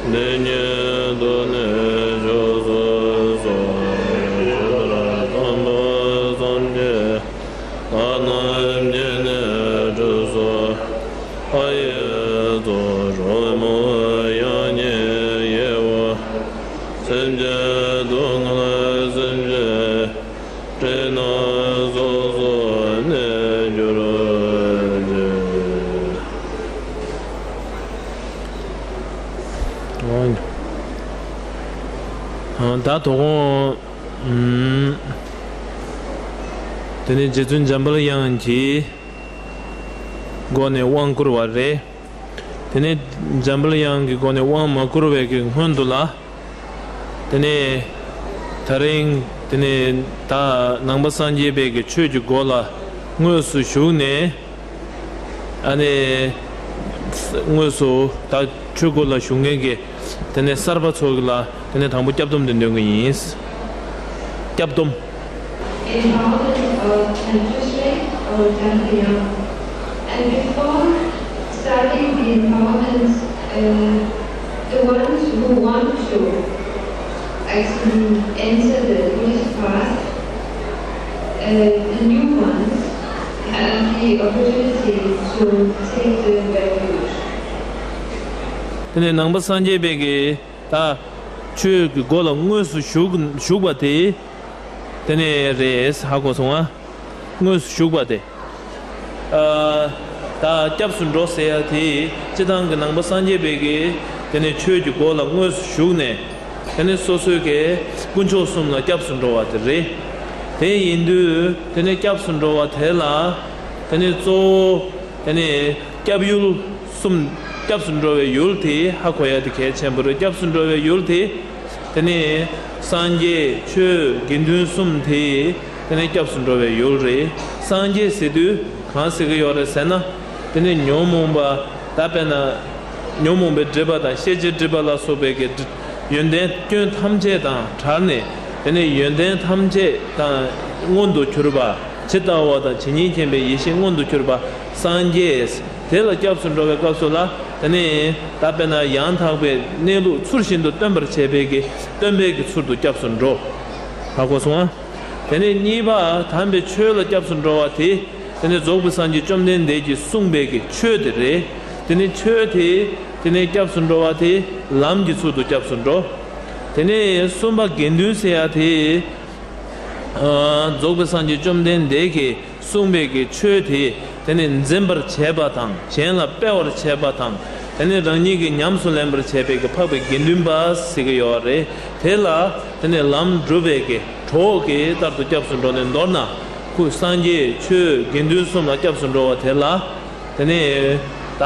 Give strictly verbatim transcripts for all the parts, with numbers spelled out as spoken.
འདི་ཉིད་དུ་ནི་མཆོག་གསུམ་སོགས་ཡོད་པར་སྟོན་པ་སངས་རྒྱས་ལྷ་རྣམས་ཀྱིས་ནི་སྒྲུབ་སོ། ཕ་ཡི་ཚོགས་དྲག་མོ་ཡང་ཉིད་ཡེ་བ། སེམས་ཅན་སྡུག་བསྔལ་སེམས་ཅན་བཀྲེས་ན་སོ་སོར་གནས་གྱུར་ཅིག། ད་དོ་དགོང་། ཨུམ། དེ་ནས་རྗེ་བཙུན་འཇམ་དཔལ་དབྱངས་ཀྱི་སྒོ་ནས་དབང་བསྐུར་བ་རེད། དེ་ནས་འཇམ་དཔལ་དབྱངས་ཀྱི་སྒོ་ནས་དབང་མ་བསྐུར་བའི་གི་སྔོན་དུ་ལ། དེ་ནས་ད་རིང་དེ་ནས་ད་ནང་པ་སངས་རྒྱས་པའི་གི་ཆོས་ཀྱི་སྒོ་ལ་དངོས་སུ་ཞུགས་ནས། ཨ་ནི་དངོས་སུ་ད་ཆོས་སྒོ་ལ་ཞུགས་མཁན་གྱི་དེ་ནས་གསར་པ་ཚོ་ལ་དེ་ནས་དང་པོ་སྐྱབས་སྡོམ་དེ་འདོན་གི་ཡིན། སྐྱབས་སྡོམ། Empowerment of Thantrasri or Tantayam. And before starting the empowerment, uh, the ones who want to actually enter the Buddhist path, uh, the new ones have the opportunity to take the refuge. དེ་ནས་ནང་པ་སངས་རྒྱས་པའི་གི་ད་ཆོས་ཀྱི་སྒོ་ལ་དངོས་སུ་ཞུགས་ཞུགས་པ་དེ། དེ་ནས་རེད། ཧ་གོ་སོང་ཨ། དངོས་སུ་ཞུགས་པ་དེ། ཨ། ད་སྐྱབས་སུ་འགྲོ་ཟེར་ཡ་དེ་སྤྱི་བཏང་གི་ནང་པ་སངས་རྒྱས་པའི་གི་དེ་ནས་ཆོས་ཀྱི་སྒོ་ལ་དངོས་སུ་ཞུགས་ནས། དེ་ནས་སོ་སོའི་གི་དཀོན་མཆོག་གསུམ་ལ་སྐྱབས་སུ་འགྲོ་བ་དེ་རེད། དེ་ཡིན་དུས་དེ་ནས་སྐྱབས་སུ་འགྲོ་བ་དེ་ལ་དེ་ནས་གཙོ་བོ། དེ་ནས་སྐྱབས་ཡུལ་གསུམ། སྐྱབས་སུ་འགྲོ་བའི་ཡུལ་དེ་ཧ་གོ་ཡ་དེ་གལ་ཆེན་པོ་རེད། སྐྱབས་སུ་འགྲོ་བའི་ཡུལ་དེ། དེ་ནས་སངས་རྒྱས་ཆོས་དགེ་འདུན་གསུམ་དེ། དེ་ནས་སྐྱབས་སུ་འགྲོ་བའི་ཡུལ་རེད། སངས་རྒྱས་ཟེར་དུས་གང་ཟེར་གི་ཡོད་རེད་ཟེར་ན། དེ་ནས་ཉོན་མོངས་པ། ད་དཔེར་ན། ཉོན་མོངས་པའི་སྒྲིབ་པ་དང་ཤེས་བྱའི་སྒྲིབ་པ་ལ་སོགས་པའི་གི་སྒྲི- ཡོན་ཏན་སྐྱོན་ཐམས་ཅད་དང་བྲལ་ནས། དེ་ནས་ཡོན་ཏན་ཐམས་ཅད་དང་མངོན་དུ་གྱུར་པ། ཇི་ལྟ་བ་དང་ཇི་སྙེད་མཁྱེན་པའི་ཡེ་ཤེས་མངོན་དུ་གྱུར་པ་སངས་རྒྱས། དེ་ལ་སྐྱབས་སུ་འགྲོ་བའི་སྐབས་སུ་ལ། དེ་ནས་ད་དཔེར་ན་ཡང་དག་པའི་གནས་ལུགས་ཚུལ་བཞིན་དུ་སྟོན་པར་བྱེད་པའི་གི་སྟོན་པའི་གི་ཚུལ་དུ་སྐྱབས་སུ་འགྲོ། ཧ་གོ་སོང་ཨ། དེ་ནས་གཉིས་པ་དམ་པའི་ཆོས་ལ་སྐྱབས་སུ་འགྲོ་བ་དེ། དེ་ནས་རྫོགས་པའི་སངས་རྒྱས་བཅོམ་ལྡན་འདས་ཀྱིས་གསུངས་པའི་གི་ཆོས་དེ་རེད། དེ་ནས་ཆོས་དེ། དེ་ནས་སྐྱབས་སུ་འགྲོ་བ་དེ་ལམ་གྱི་ཚུལ་དུ་སྐྱབས་སུ་འགྲོ། དེ་ནས་གསུམ་པ་དགེ་འདུན་ཟེར་ཡ་དེ། ཨ། རྫོགས་པའི་སངས་རྒྱས་བཅོམ་ལྡན་འདས་ཀྱིས་གསུངས་པའི་གི་ཆོས་དེ། དེ་ནས་འཛིན་པར་བྱེད་པ་དང་གཞན་ལ་སྤེལ་བར་བྱེད་པ་དང་། དེ་ནས་རང་ཉིད་ཀྱིས་ཉམས་སུ་ལེན་པར་བྱེད་པའི་གི་འཕགས་པའི་དགེ་འདུན་པ་ཟེར་གི་ཡོད་རེད། དེ་ལ་དེ་ནས་ལམ་སྒྲུབ་པའི་གི་གྲོགས་ཀྱི་ལྟར་དུ་སྐྱབས་སུ་འགྲོ་ནས། མདོར་ན་སྐུ་སངས་རྒྱས་ཆོས་དགེ་འདུན་གསུམ་ལ་སྐྱབས་སུ་འགྲོ་བ་དེ་ལ། དེ་ནས་ད་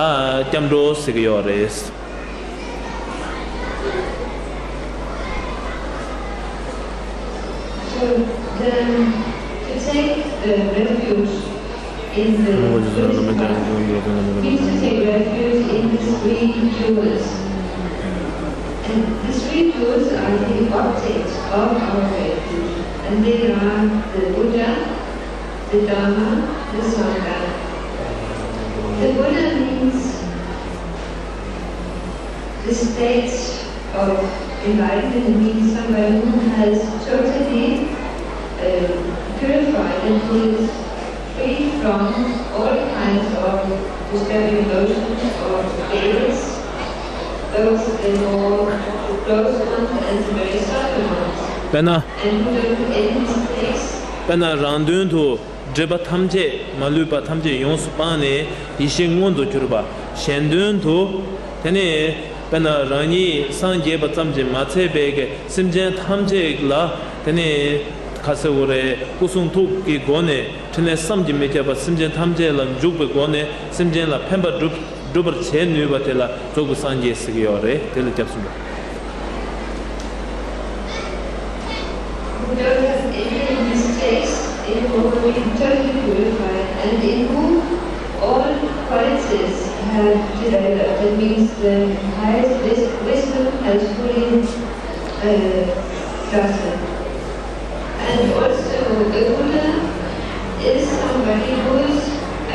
སྐྱབས་འགྲོ་ཟེར་གི་ཡོད་རེད། So, the, to take the refuge in the Buddhist path means to take refuge in the three jewels. And the three jewels are the object of our refuge. And they are the Buddha, the Dhamma, the Sangha. The Buddha means the state of enlightenment, means somebody who has totally, uh, purified and who is free from all kinds of disturbing notions or fables, both the more close ones and the very subtle ones. དཔེར་ན། And who don't make any mistakes. དཔེར་ན་རང་དོན་དུ་སྒྲིབ་པ་ཐམས་ཅད་མ་ལུས་པ་ཐམས་ཅད་ཡོངས་སུ་སྤངས་ནས་ཡེ་ཤེས་མངོན་དུ་གྱུར་པ། གཞན་དོན་དུ། དེ་ནས་དཔེར་ན་རང་ཉིད་སངས་རྒྱས་པ་ཙམ་གྱིས་མ་ཚད་པའི་གི་སེམས་ཅན་ཐམས་ཅད་ལ། དེ་ནས་ག་ཟེར་དགོས་རེད། སྐུ་གསུང་ཐུགས་ཀྱི་སྒོ་ནས་ཕྲིན་ལས་བསམ་གྱིས་མི་ཁྱབ་པ་སེམས་ཅན་ཐམས་ཅད་ལ་འཇུག་པའི་སྒོ་ནས་སེམས་ཅན་ལ་ཕན་པ་སྒྲུབ་སྒྲུབ་པར་བྱེད་ནུས་པ་དེ་ལ་རྫོགས་པའི་སངས་རྒྱས་ཟེར་གྱི་ཡོད་རེད། དེ་ལ་སྐྱབས་སུ་འགྲོ། Who don't have any mistakes, in whom we totally purified, and in whom all qualities have developed. That means the highest wis- wisdom has fully, uh, blossomed. And also, a Buddha is somebody whose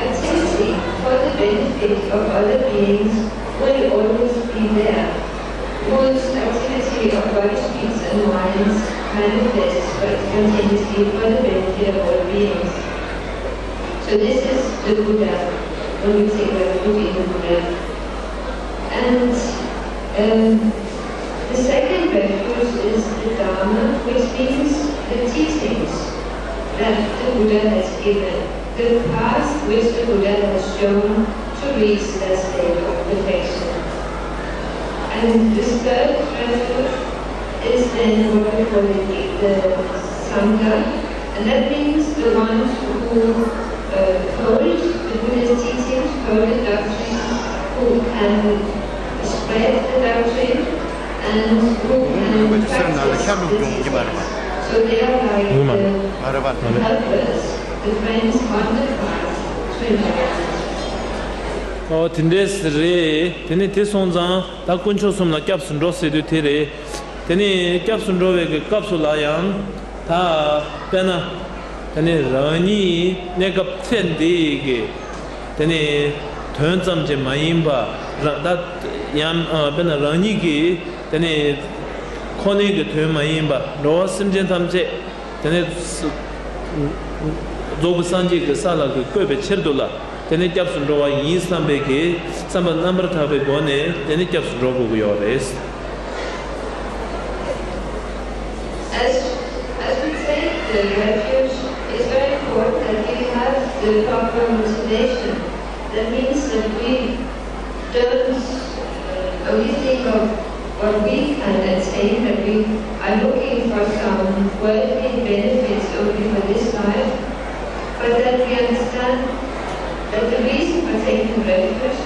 activity for the benefit of other beings will always be there. manifests spontaneously for the benefit of all beings. So this is the Buddha, when we take refuge in the Buddha. And um, the second refuge is the Dharma, which means the teachings that the Buddha has given, the path which the Buddha has shown to reach that state of perfection. And the third refuge is then what we call the, the Sangha, and that means the ones who uh, hold the Buddha's teachings, hold the doctrine, who can spread the doctrine, and who can practice the teachings. So they are like the helpers, the friends on the path to enlightenment. ཨོ་དེ་འདྲས་རེད། དེ་ནས་དེ་སོང་ཙང་ད་དཀོན་མཆོག་གསུམ་ལ་སྐྱབས་སུ་འགྲོ་ཟེར་དུས་དེ་རེད། དེ་ནས་སྐྱབས་སུ་འགྲོ་བའི་གི་སྐབས་སུ་ལ་ཡང་ད་དཔེར་ན་དེ་ནས་རང་ཉིད་གནས་སྐབས་ཚེ་འདིའི་གི་དེ་ནས་དོན་ཙམ་གྱི་མ་ཡིན་པ་ར་ད་ཡང་དཔེར་ན་རང་ཉིད་ཀྱི་དེ་ནས་ཁོ་ནའི་གི་དོན་མ་ཡིན་པ་འགྲོ་བ་སེམས་ཅན་ཐམས་ཅད་དེ་ནས་རྫོགས་པའི་སངས་རྒྱས་ཀྱི་ས་ལ་གི་བཀོད་པའི་ཕྱིར་དུ་ལ། དེ་ནས་སྐྱབས་སུ་འགྲོ་བ་ཡིན་བསམ་པའི་གི་བསམ་པ་རྣམ་པར་དག་པའི་སྒོ་ནས་དེ་ནས་སྐྱབས་སུ་འགྲོ་དགོས་ཀྱི་ཡོད་རེད། As, as we take the refuge, it's very important that we have the proper motivation. That means that we don't uh, only think of what we can attain, that we are looking for some worldly benefits only for this life, but that we understand that the reason for taking refuge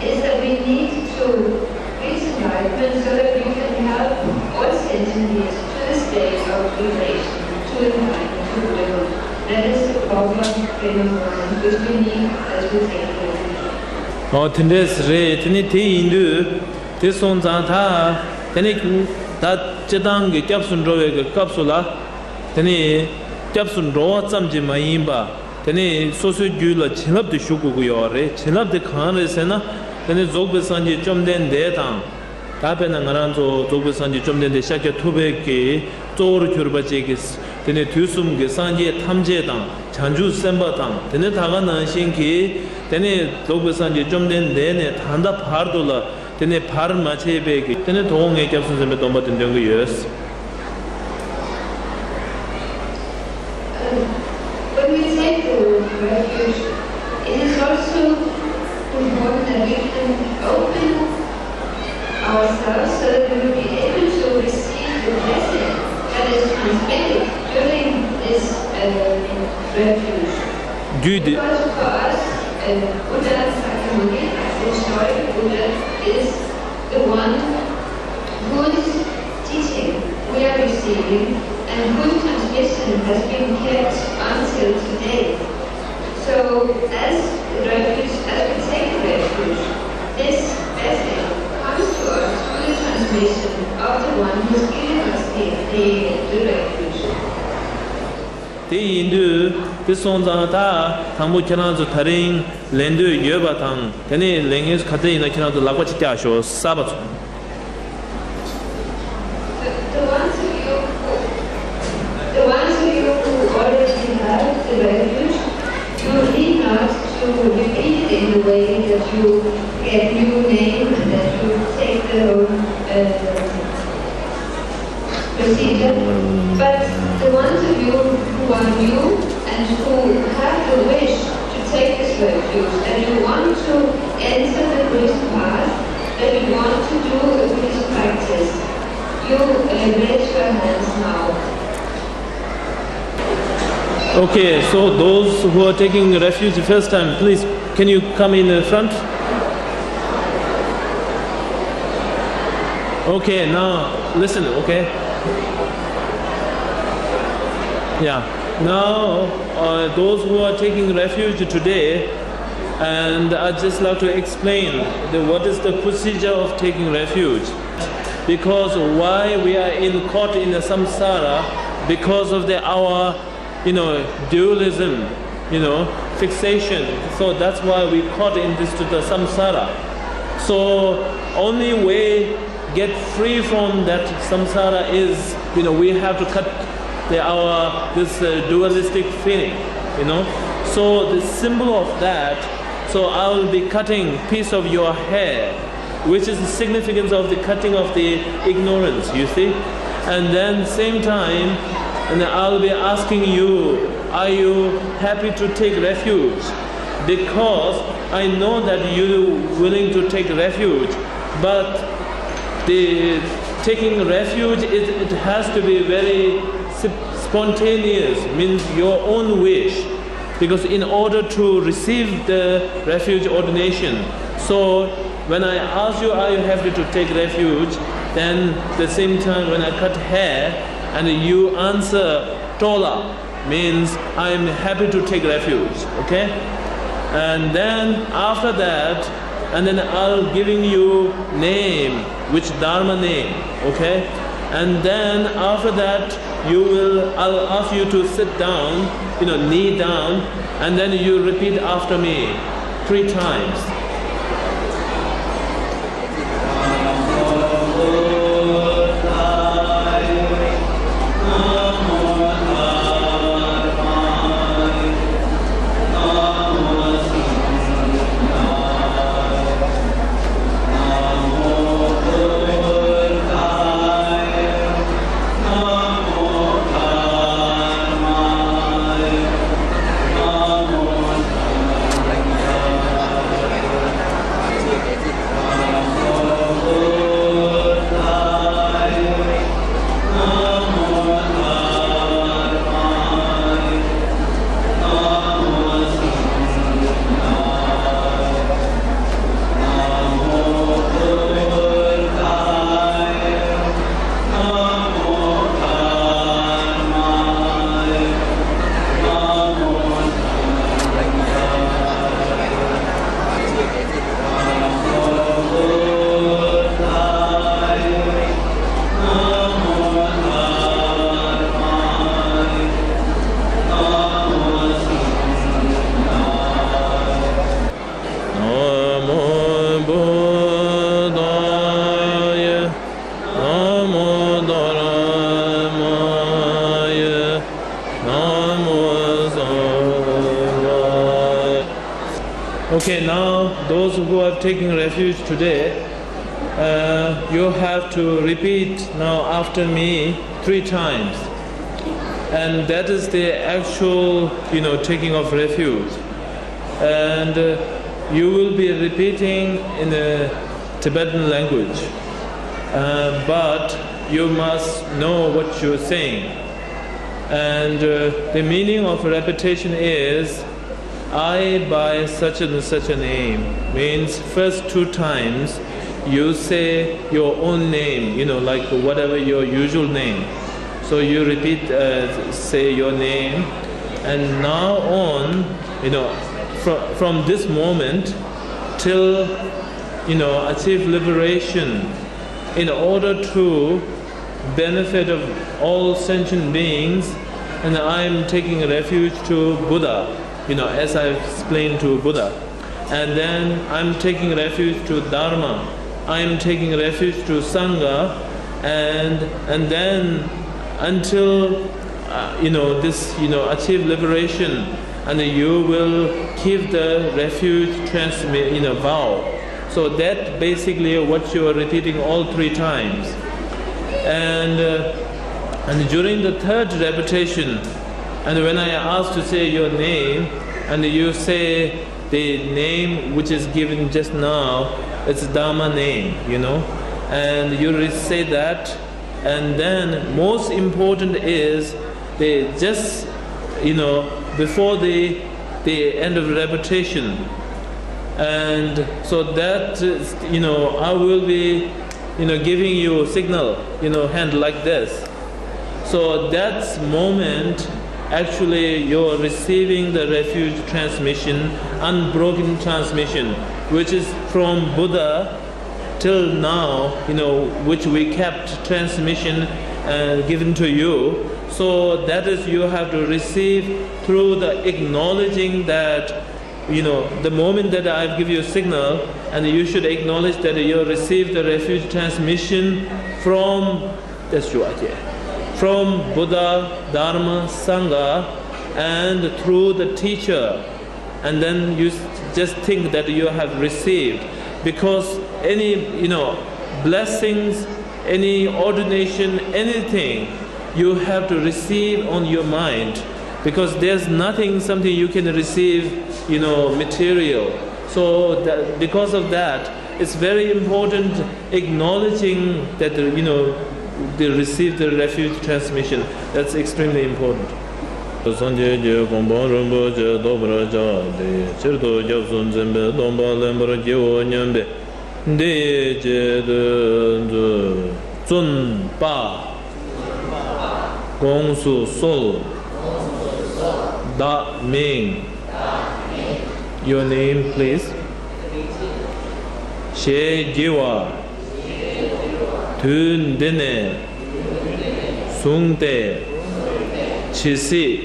is that we need to reach enlightenment so that we can help all sentient beings to the state of liberation, to enlightenment, to Buddhahood. That is the proper frame of mind which we need as we take refuge. ཨོ་དེ་འདྲས་རེད། དེ་ནི་དེ་ཡིན་དུས་དེ་སོང་ཙང་ད་དེ་ནི་ད་སྤྱི་བཏང་གི་སྐྱབས་སུ་འགྲོ་བའི་གི་སྐབས་སུ་ལ་དེ་ནི་སྐྱབས་སུ་འགྲོ་བ་ཙམ་གྱིས་མ་ཡིན་པ། དེ་ནས་སོ་སོའི་རྒྱུད་ལ་བྱིན་རླབས་དེ་ཞུགས་དགོས་ཀྱི་ཡོད་རེད། བྱིན་རླབས་དེ་གང་རེད་ཟེར་ན། དེ་ནས་རྫོགས་པའི་སངས་རྒྱས་བཅོམ་ལྡན་འདས་དང་། ད་དཔེར་ན་ང་རང་ཚོ་རྫོགས་པའི་སངས་རྒྱས་བཅོམ་ལྡན་འདས་ཤཱཀྱ་ཐུབ་པའི་གི་གཙོ་བོར་གྱུར་པ་བཅས་ཀྱི་དེ་ནས་དུས་གསུམ་གྱི་སངས་རྒྱས་ཐམས་ཅད་དང་བྱང་ཆུབ་སེམས་དཔའ་དང་། དེ་ནས་ད་ག་ནང་བཞིན་གྱི་དེ་ནས་རྫོགས་པའི་སངས་རྒྱས་བཅོམ་ལྡན་འདས་ནས་ད་ལྟ་བར་དུ་ལ། དེ་ནས་བར་མ་ཆད་པའི་གི་དེ་ནས་དོ་དགོང་ངས་སྐྱབས་སུ་འཛིན་པའི་སྡོམ་པ་དེ་འདོན་གྱི་ཡོད། When we take the refuge, it is also important that we can open ourselves so that we will be able to receive the blessing that is transmitted during this uh, refuge. རྒྱུད་དེ། Because for us, uh, Buddha Sakyamuni, as the historical Buddha, is the one whose teaching we are receiving and whose transmission has been kept until today. So, as the refuge, as we take refuge, this blessing comes to us through the transmission of the one who's given us the, the, the refuge. དེ་ཡིན་དུས་དེ་སོང་ཙང་ད་དང་པོ་ཁྱེད་རང་ཚོ་ད་རིང་ལེན་འདོད་ཡོད་པ་དང་། དེ་ནས་ལེན་མཁན་ག་ཚད་ཡིན་ན་ཁྱེད་རང་ཚོ་ལག་པ་ཅིག་བཀྱག་ཤོག་གསར་པ་ཚོ། The, the ones of you who, the ones of you who already have the refuge, you need not to repeat it in the way that you get new name and that you take the whole uh, procedure. But the ones of you who are new and who have the wish to take this refuge, that you want to enter the Buddhist path, that you want to do a Buddhist practice, you uh, raise your hands now. Okay, so those who are taking refuge first time, please, can you come in the front? Okay, now listen, okay? Yeah, now uh, those who are taking refuge today, and I'd just like to explain the, what is the procedure of taking refuge. Because why we are in caught in the samsara, because of the our you know, dualism, you know, fixation. So that's why we caught in this to the samsara. So only way get free from that samsara is, you know, we have to cut the, our, this, uh, dualistic feeling, you know. So the symbol of that, so I will be cutting piece of your hair, which is the significance of the cutting of the ignorance, you see. And then same time, and I'll be asking you, are you happy to take refuge? Because I know that you willing to take refuge, but the taking refuge, it, it has to be very sp- spontaneous, means your own wish. Because in order to receive the refuge ordination, so when I ask you, are you happy to take refuge? Then the same time when I cut hair and you answer, Tola, means I am happy to take refuge, okay? And then after that, and then I'll giving you name, which Dharma name, okay? And then after that, you will, I'll ask you to sit down, you know, knee down, and then you repeat after me three times. Okay, now those who are taking refuge today, uh, you have to repeat now after me three times. And that is the actual, you know, taking of refuge. And uh, you will be repeating in the Tibetan language. Uh, but you must know what you're saying. And uh, the meaning of repetition is, I by such and such a name, means first two times you say your own name, you know, like whatever your usual name. So you repeat, uh, say your name, and now on, you know, from, from this moment till, you know, achieve liberation, in order to benefit of all sentient beings, and I am taking refuge to Buddha, you know, as I explained to Buddha. And then I'm taking refuge to Dharma. I am taking refuge to Sangha. And, and then until, uh, you know, this, you know, achieve liberation, and you will keep the refuge transmi-, you know, vow. So that basically what you are repeating all three times. And, uh, and during the third repetition, and when I ask to say your name, and you say the name which is given just now, it's Dharma name, you know, and you re-, say that, and then most important is they just, you know, before the, the end of repetition. And so that, uh, you know, I will be, you know, giving you a signal, you know, hand like this. So that moment, actually, you're receiving the refuge transmission, unbroken transmission, which is from Buddha till now, you know, which we kept transmission, uh, given to you. So that is, you have to receive through the acknowledging that You know, the moment that I give you a signal, and you should acknowledge that you receive the refuge transmission from, that's true, okay, from Buddha, Dharma, Sangha, and through the teacher, and then you s- just think that you have received, because any, you know, blessings, any ordination, anything, you have to receive on your mind, because there's nothing, something you can receive, you know, material. So that, because of that, it's very important acknowledging that, you know, they receive the refuge transmission. That's extremely important. སངས་རྒྱས་ཀྱི་གོ་འཕང་རིན་པོ་ཆེ་ཐོབ་པར་བྱ་སྟེ། ཕྱིར་དུ་སྐྱབས་སུ་འཛིན་པའི་སྡོམ་པ་ལེན་པར་བགྱིའོ་སྙམ་པའི། འདི་ཡི་ཆེད་དུ་མཛོད། བཙུན་པ། དགོངས་སུ་གསོལ། བདག་མིང་། Your name, please. ཞེས་བགྱི་བ། དུས་འདི་ནས་བཟུང་སྟེ། ཇི་སྲིད་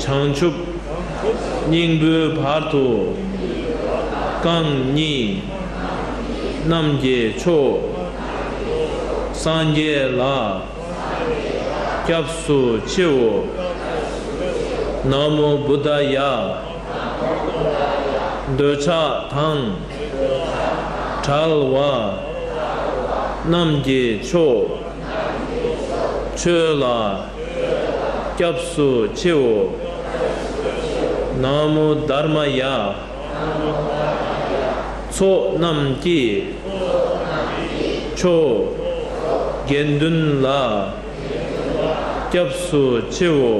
བྱང་ཆུབ་སྙིང་པོའི་བར་དུ། རྐང་གཉིས་རྣམས་ཀྱི་མཆོག་སངས་རྒྱས་ལ་སྐྱབས་སུ་མཆིའོ། ན་མོ་བུདྡྷཱ་ཡ། འདོད་ཆགས་དང་བྲལ་བ་རྣམས་ཀྱི་མཆོག་ཆོས་ལ་སྐྱབས་སུ་མཆིའོ། ན་མོ་དྷརྨཱ་ཡ། ཚོགས་རྣམས་ཀྱི་མཆོག་དགེ་འདུན་ལ་སྐྱབས་སུ་མཆིའོ།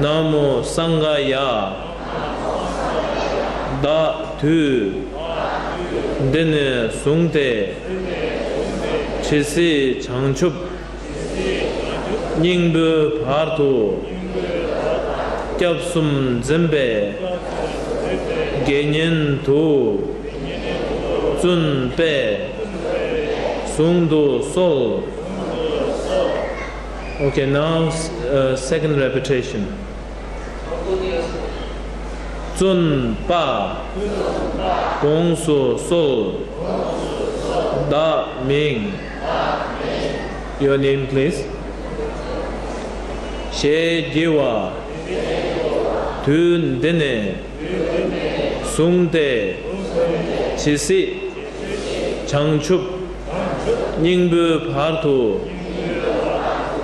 ན་མོ་སངྒྷཱ་ཡ། བདག་དུས་འདི་ནས་བཟུང་སྟེ། ཇི་སྲིད་བྱང་ཆུབ་སྙིང་པོའི་བར་དུ། སྐྱབས་གསུམ་འཛིན་པའི་དགེ་བསྙེན་དུ། བཙུན་པས་གཟུང་དུ་གསོལ། Okay, now, uh, second repetition. བཙུན་པ། དགོངས་སུ་གསོལ། བདག་མིང་། Your name, please. ཞེས་བགྱི་བ། དུས་འདི་ནས་བཟུང་སྟེ། ཇི་སྲིད་བྱང་ཆུབ་སྙིང་པོའི་བར་དུ།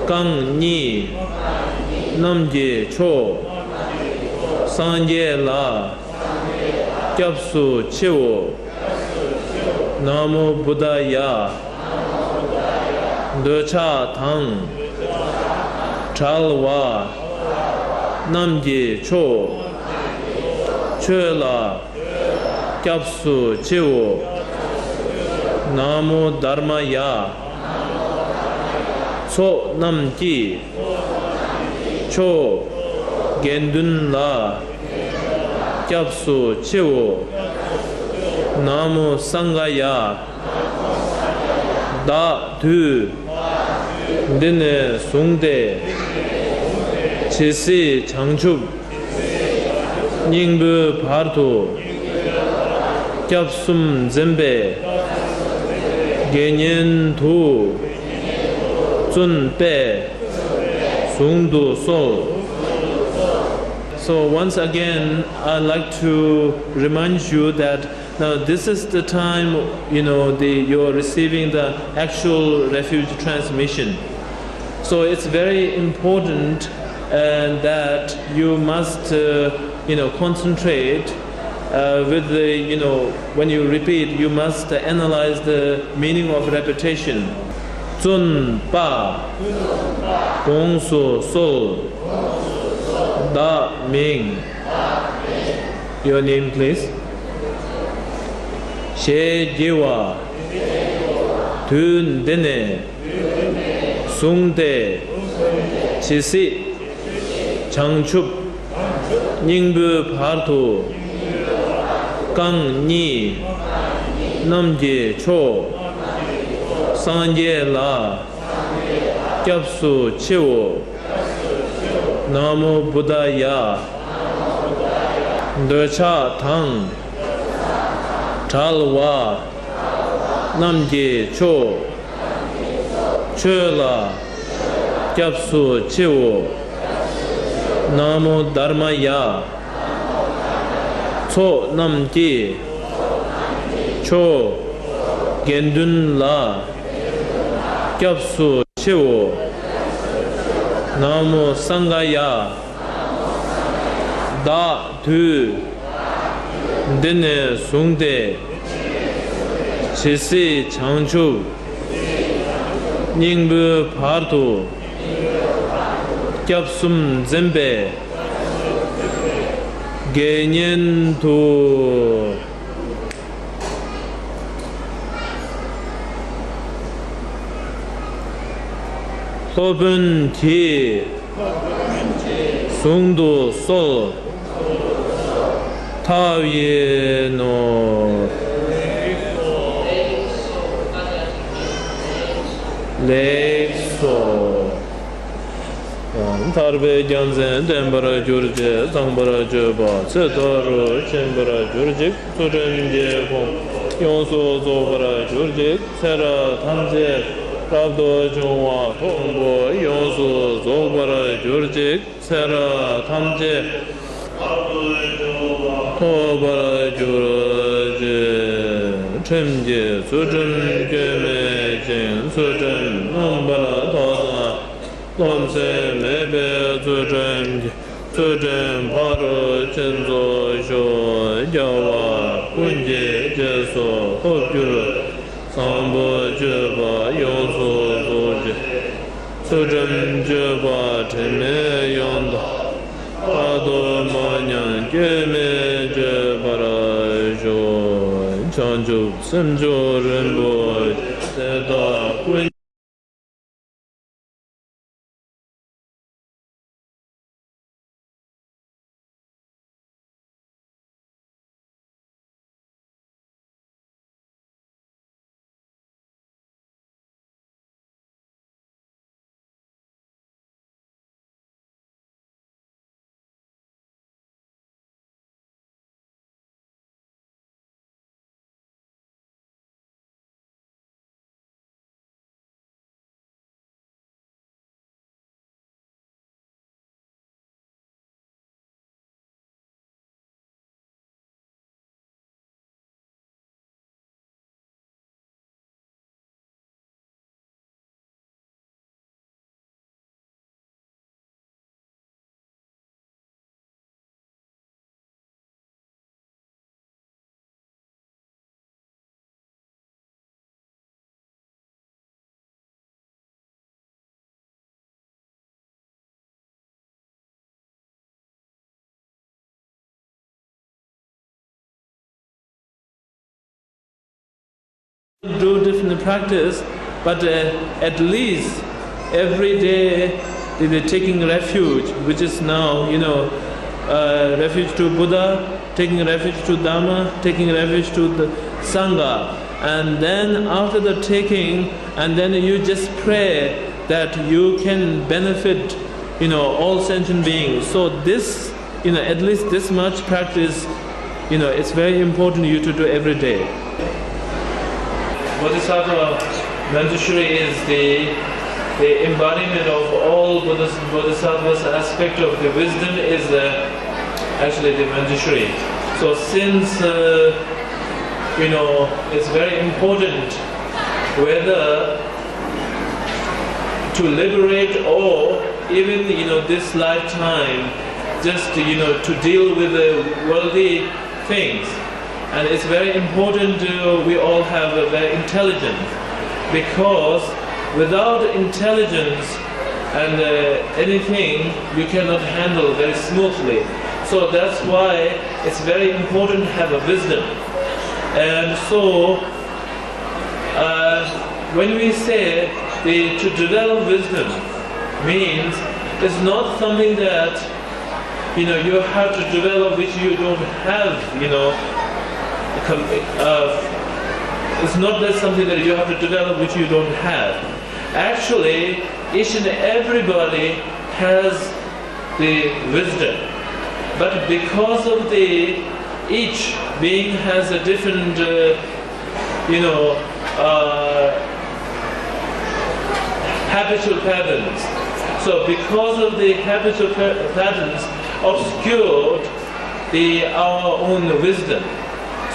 རྐང་གཉིས་རྣམས་ཀྱི་མཆོག་སངས་རྒྱས་ལ་སྐྱབས་སུ་མཆིའོ། ན་མོ་བུདྡྷཱ་ཡ། འདོད་ཆགས་དང་བྲལ་བ་རྣམས་ཀྱི་མཆོག་ཆོས་ལ་སྐྱབས་སུ་མཆིའོ། ན་མོ་དྷརྨཱ་ཡ། ཚོགས་རྣམས་ཀྱི་མཆོག་དགེ་འདུན་ལ་སྐྱབས་སུ་མཆིའོ། ན་མོ་སངྒྷཱ་ཡ། བདག་དུས་འདི་ནས་བཟུང་སྟེ། ཇི་སྲིད་བྱང་ཆུབ་སྙིང་པོའི་བར་དུ། སྐྱབས་གསུམ་འཛིན་པའི་དགེ་བསྙེན་དུ། བཙུན་པས་གཟུང་དུ་གསོལ། So once again, I'd like to remind you that now this is the time, you know, the, you're receiving the actual refuge transmission. So it's very important, uh, that you must, uh, you know, concentrate, uh, with the, you know, when you repeat, you must analyze the meaning of repetition. བཙུན་པ། དགོངས་སུ་གསོལ། བདག་མིང་། Your name, please. ཞེས་བགྱི་བ། དུས་འདི་ནས་བཟུང་སྟེ། ཇི་སྲིད་བྱང་ཆུབ་སྙིང་པོའི་བར་དུ། རྐང་གཉིས་རྣམས་ཀྱི་མཆོག་སངས་རྒྱས་ལ་སྐྱབས་སུ་མཆིའོ། ན་མོ་བུདྡྷཱ་ཡ། འདོད་ཆགས་དང་བྲལ་བ་རྣམས་ཀྱི་མཆོག་ཁྱོད་ལ་སྐྱབས་སུ་མཆིའོ། ན་མོ་དྷརྨ་ཡ། ཚོགས་རྣམས་ཀྱི་མཆོག་དགེ་འདུན་ལ་སྐྱབས་སུ་མཆིའོ། ན་མོ་སངྒྷ་ཡ། བདག་དུས་འདི་ནས་བཟུང་སྟེ་ཇི་སྲིད་བྱང་ཆུབ་སྙིང་པོའི་བར་དུ་སྐྱབས་གསུམ་འཛིན་པའི་དགེ་བསྙེན་དུ། སློབ་དཔོན་གྱིས་གཟུངས་དུ་གསོལ། ཐབས་ཡིན་ནོ། ལེགས་སོ། ཡང་ཐར་པའི་རྒྱལ་མཚན་བརྟན་པར་གྱུར་ཅིག། ཚངས་པར་སྤྱོད་པ་ཚེ་མཐའ་རུ་བྱིན་པར་གྱུར་ཅིག། ཚུལ་ཁྲིམས་ཀྱི་ཁོང་ཡོངས་སུ་རྫོགས་པར་གྱུར་ཅིག། ཚེ་རབས་ཐམས་ཅད་རབ་ཏུ་བྱུང་བ་མཐོན་པོ་ཡོངས་སུ་རྫོགས་པར་གྱུར་ཅིག། ཚེ་རབས་ཐམས་ཅད་ཐོབ་པར་གྱུར་ཅིག། ཁྲིམས་ཀྱི་ཚུལ་ཁྲིམས་སྐྱོན་མེད་ཅིང་། ཚུལ་ཁྲིམས་མངོན་པར་རྟོགས་དང་རློམ་སེམས་མེད་པའི་ཚུལ་ཁྲིམས་ཀྱི་ཚུལ་ཁྲིམས་ཕ་རོལ་ཕྱིན་ཚོགས་ཤོག། རྒྱལ་བ་ཀུན་གྱི་རྗེས་སུ་ཐོབ་གྱུར། བཟང་པོ་སྤྱོད་པ་ཡོངས་སུ་རྫོགས་ཤིང་། ཚུལ་ཁྲིམས་སྤྱོད་པ་དྲི་མེད་ཡོངས་དག། ཕ་དོ་མ་ཉམས་སྐྱོན་མེད་སྤྱོད་པར་ཤོག། བྱང་ཆུབ་སེམས་མཆོག་རིན་པོ་ཆེ་དེ་དག་ཀུན། Do different practice, but uh, at least every day they were taking refuge, which is now, you know, uh, refuge to Buddha, taking refuge to Dharma, taking refuge to the Sangha. And then after the taking, and then you just pray that you can benefit, you know, all sentient beings. So this, you know, at least this much practice, you know, it's very important you to do every day. Bodhisattva Manjushri is the, the embodiment of all Buddhas, Bodhisattvas. Aspect of the wisdom is uh, actually the Manjushri. So since uh, you know, it's very important whether to liberate or even, you know, this lifetime, just, you know, to deal with the worldly things. And it's very important uh, we all have a very intelligence, because without intelligence and uh, anything, you cannot handle very smoothly. So that's why it's very important to have a wisdom. And so uh, when we say the, to develop wisdom means it's not something that, you know, you have to develop which you don't have, you know. Com- uh, it's not that something that you have to develop which you don't have. Actually, each and everybody has the wisdom. But because of the, each being has a different, uh, you know, uh, habitual patterns. So because of the habitual pa- patterns obscured the our own wisdom.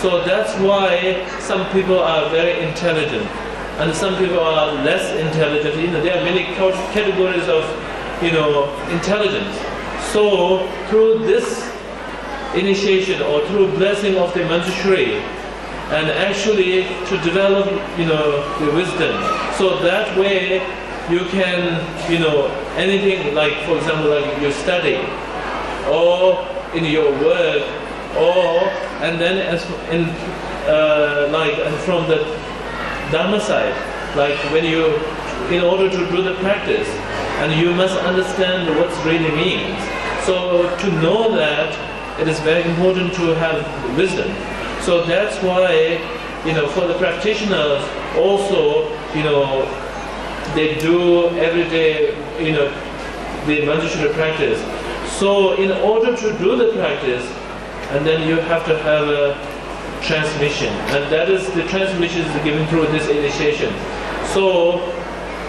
So that's why some people are very intelligent and some people are less intelligent. You know, there are many ca- categories of, you know, intelligence. So through this initiation or through blessing of the Manjushri, and actually to develop, you know, the wisdom. So that way you can, you know, anything like, for example, like your study or in your work or, and then as in, uh, like, and from the Dharma side, like when you, in order to do the practice, and you must understand what it really means. So to know that, it is very important to have wisdom. So that's why, you know, for the practitioners also, you know, they do every day, you know, the Manjushri practice. So in order to do the practice, and then you have to have a transmission, and that is the transmission is given through this initiation. So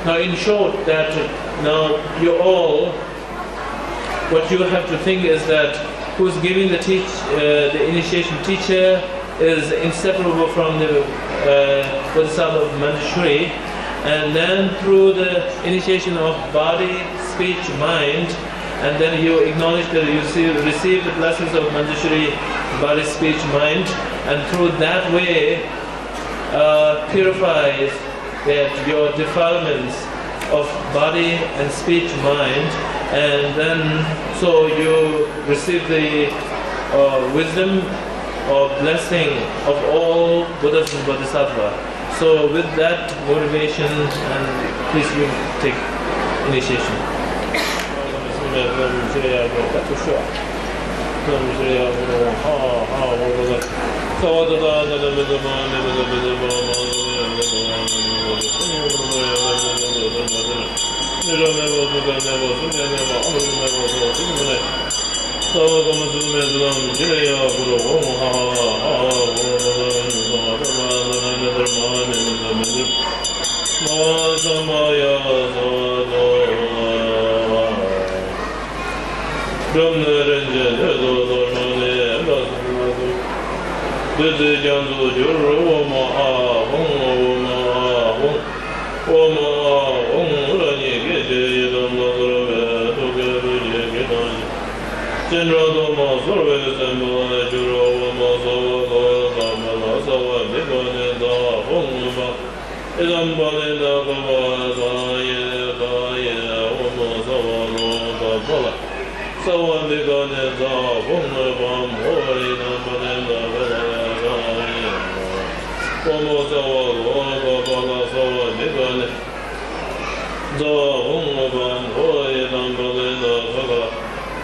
now, in short, that now you all, what you have to think is that who's giving the teach, uh, the initiation teacher is inseparable from the, uh, Bodhisattva of Manjushri, and then through the initiation of body, speech, mind, and then you acknowledge that you see, receive the blessings of Manjushri, body, speech, mind, and through that way, uh, purifies that your defilements of body and speech, mind, and then so you receive the, uh, wisdom or blessing of all Buddhas and Bodhisattva. So with that motivation, and please you take initiation. བདུད་རྩི་རྒྱ་མཚོར་གྱུར། ཨོཾ་ཨཱཿཧཱུྃ། ཨོཾ་ཨཱཿཧཱུྃ། ཨོཾ་ཨཱཿཧཱུྃ། རང་ཉིད་ཀྱི་ལྕེ་ཡི་དམ་ལ་གསོལ་བས་ཐུགས་ཀའི་ལྷུན་གྱིས་བསྐྱེད་དང་བཞེས། སྤྱན་རས་མཐའ་མར་གསོལ་བས་གསན་པར་གྱུར། ཨོཾ་སརྦ་ག་ཏ་པཱ་ལ་སརྦ་བི་གྷ་ནི་ཛཿཧཱུྃ་ཨཱཿཧཱུྃ། ཨི་དམ་པཱ་ལི་ཏ་ག་པ་ག་ཡེ་ག་ཡེ། ཨོཾ་སརྦ་རོ་ཏ་པཱ་ལ་སརྦ་བི་གྷ་ནི་ཛཿཧཱུྃ་བཾ་ཧོ། ཨི་དམ་པཱ་ལི་ཏ་ག་པ་ག་ཡེ་ག། ཨོཾ་སརྦ་རོ་ཏ་པཱ་ལ་སརྦ་བི་གྷ་ནི་ཛཿཧཱུྃ་བཾ་ཧོ། ཨི་དམ་པཱ་ལི་ཏ་ག་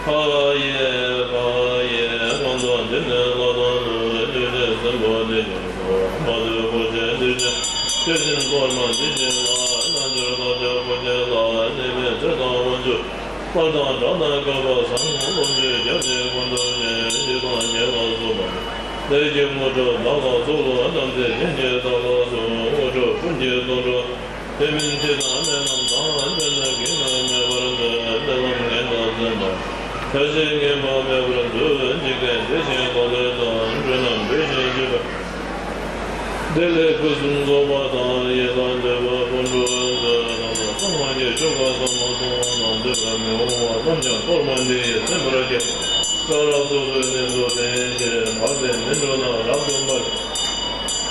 པ་ག་ཡེ་ག་ཡེ། གང་དག་འདི་ནས་བླ་དང་ལུས། ཆོས་ཀྱི་སྲིན་པོ་འདི་ཉིད་མ་ལུས་པོ་ཆེ་འདི་ཆེ། ཆོས་ཀྱི་འཁོར་མ་འདི་ཉིད་ལ། རྣལ་འབྱོར་དག་བྱ་བུ་ཁྱེད་ལ། གནོད་པའི་ཚེ་དང་དབང་ཕྱུག་དམར་དང་དྲག་དང་རྒོད་པོ་བཟང་། ལོངས་སྤྱོད་རྒྱལ་ཆེན་ཀུན་ཐུབ་ཆེ། ཡི་དམ་རྒྱལ་ལ་སོགས་པ་ལས། ལས་ཀྱི་དངོས་གྲུབ་བདག་ལ་སྩོལ་ལོ། བྲམ་ཟེ་སྤྱན་གྱིས་བདག་ལ་གསོལ། དངོས་གྲུབ་ཀུན་གྱི་དོན་གྲུབ། དེ་མིན་འཆི་དང་ནད་རྣམས་དང་། འབྱུང་གནས་ཀུན་ནས་མེད་པར་མཛོད། འདོད་ལམ་ངན་དང་འཛེམ་པ། བར་ཆད་ངན་པ་མེད་པར་མཛོད། འཇིག་རྟེན་བདེ་ཞིང་ལྡོག་ལས་དང་། འགྲོ་རྣམས་འདོད་ཞེན་བྱེད་པ། བདེ་ལེགས་ཕུན་སུམ་ཚོགས་པ་དང་། ཡིད་ལ་འདོད་པ་ཀུན་འགྲུབ་མཛོད། ལྷ་དང་ལྷ་མིན་གྱི་ཆོ་ག་ཟབ་མོ་གསུང་བ་དང་། འདོད་པ་མི་འོང་བ་རྣམས་ཀྱང་གཏོར་མ་འདི་ཡིས་ཚིམ་པར་བགྱི། སྐྱབས་ར་སོ་སོའི་གནས་སུ་དེ་བཞིན་གཤེགས། བར་དུ་མི་འགྲོ་ན་རབ་ཏུ་འབར།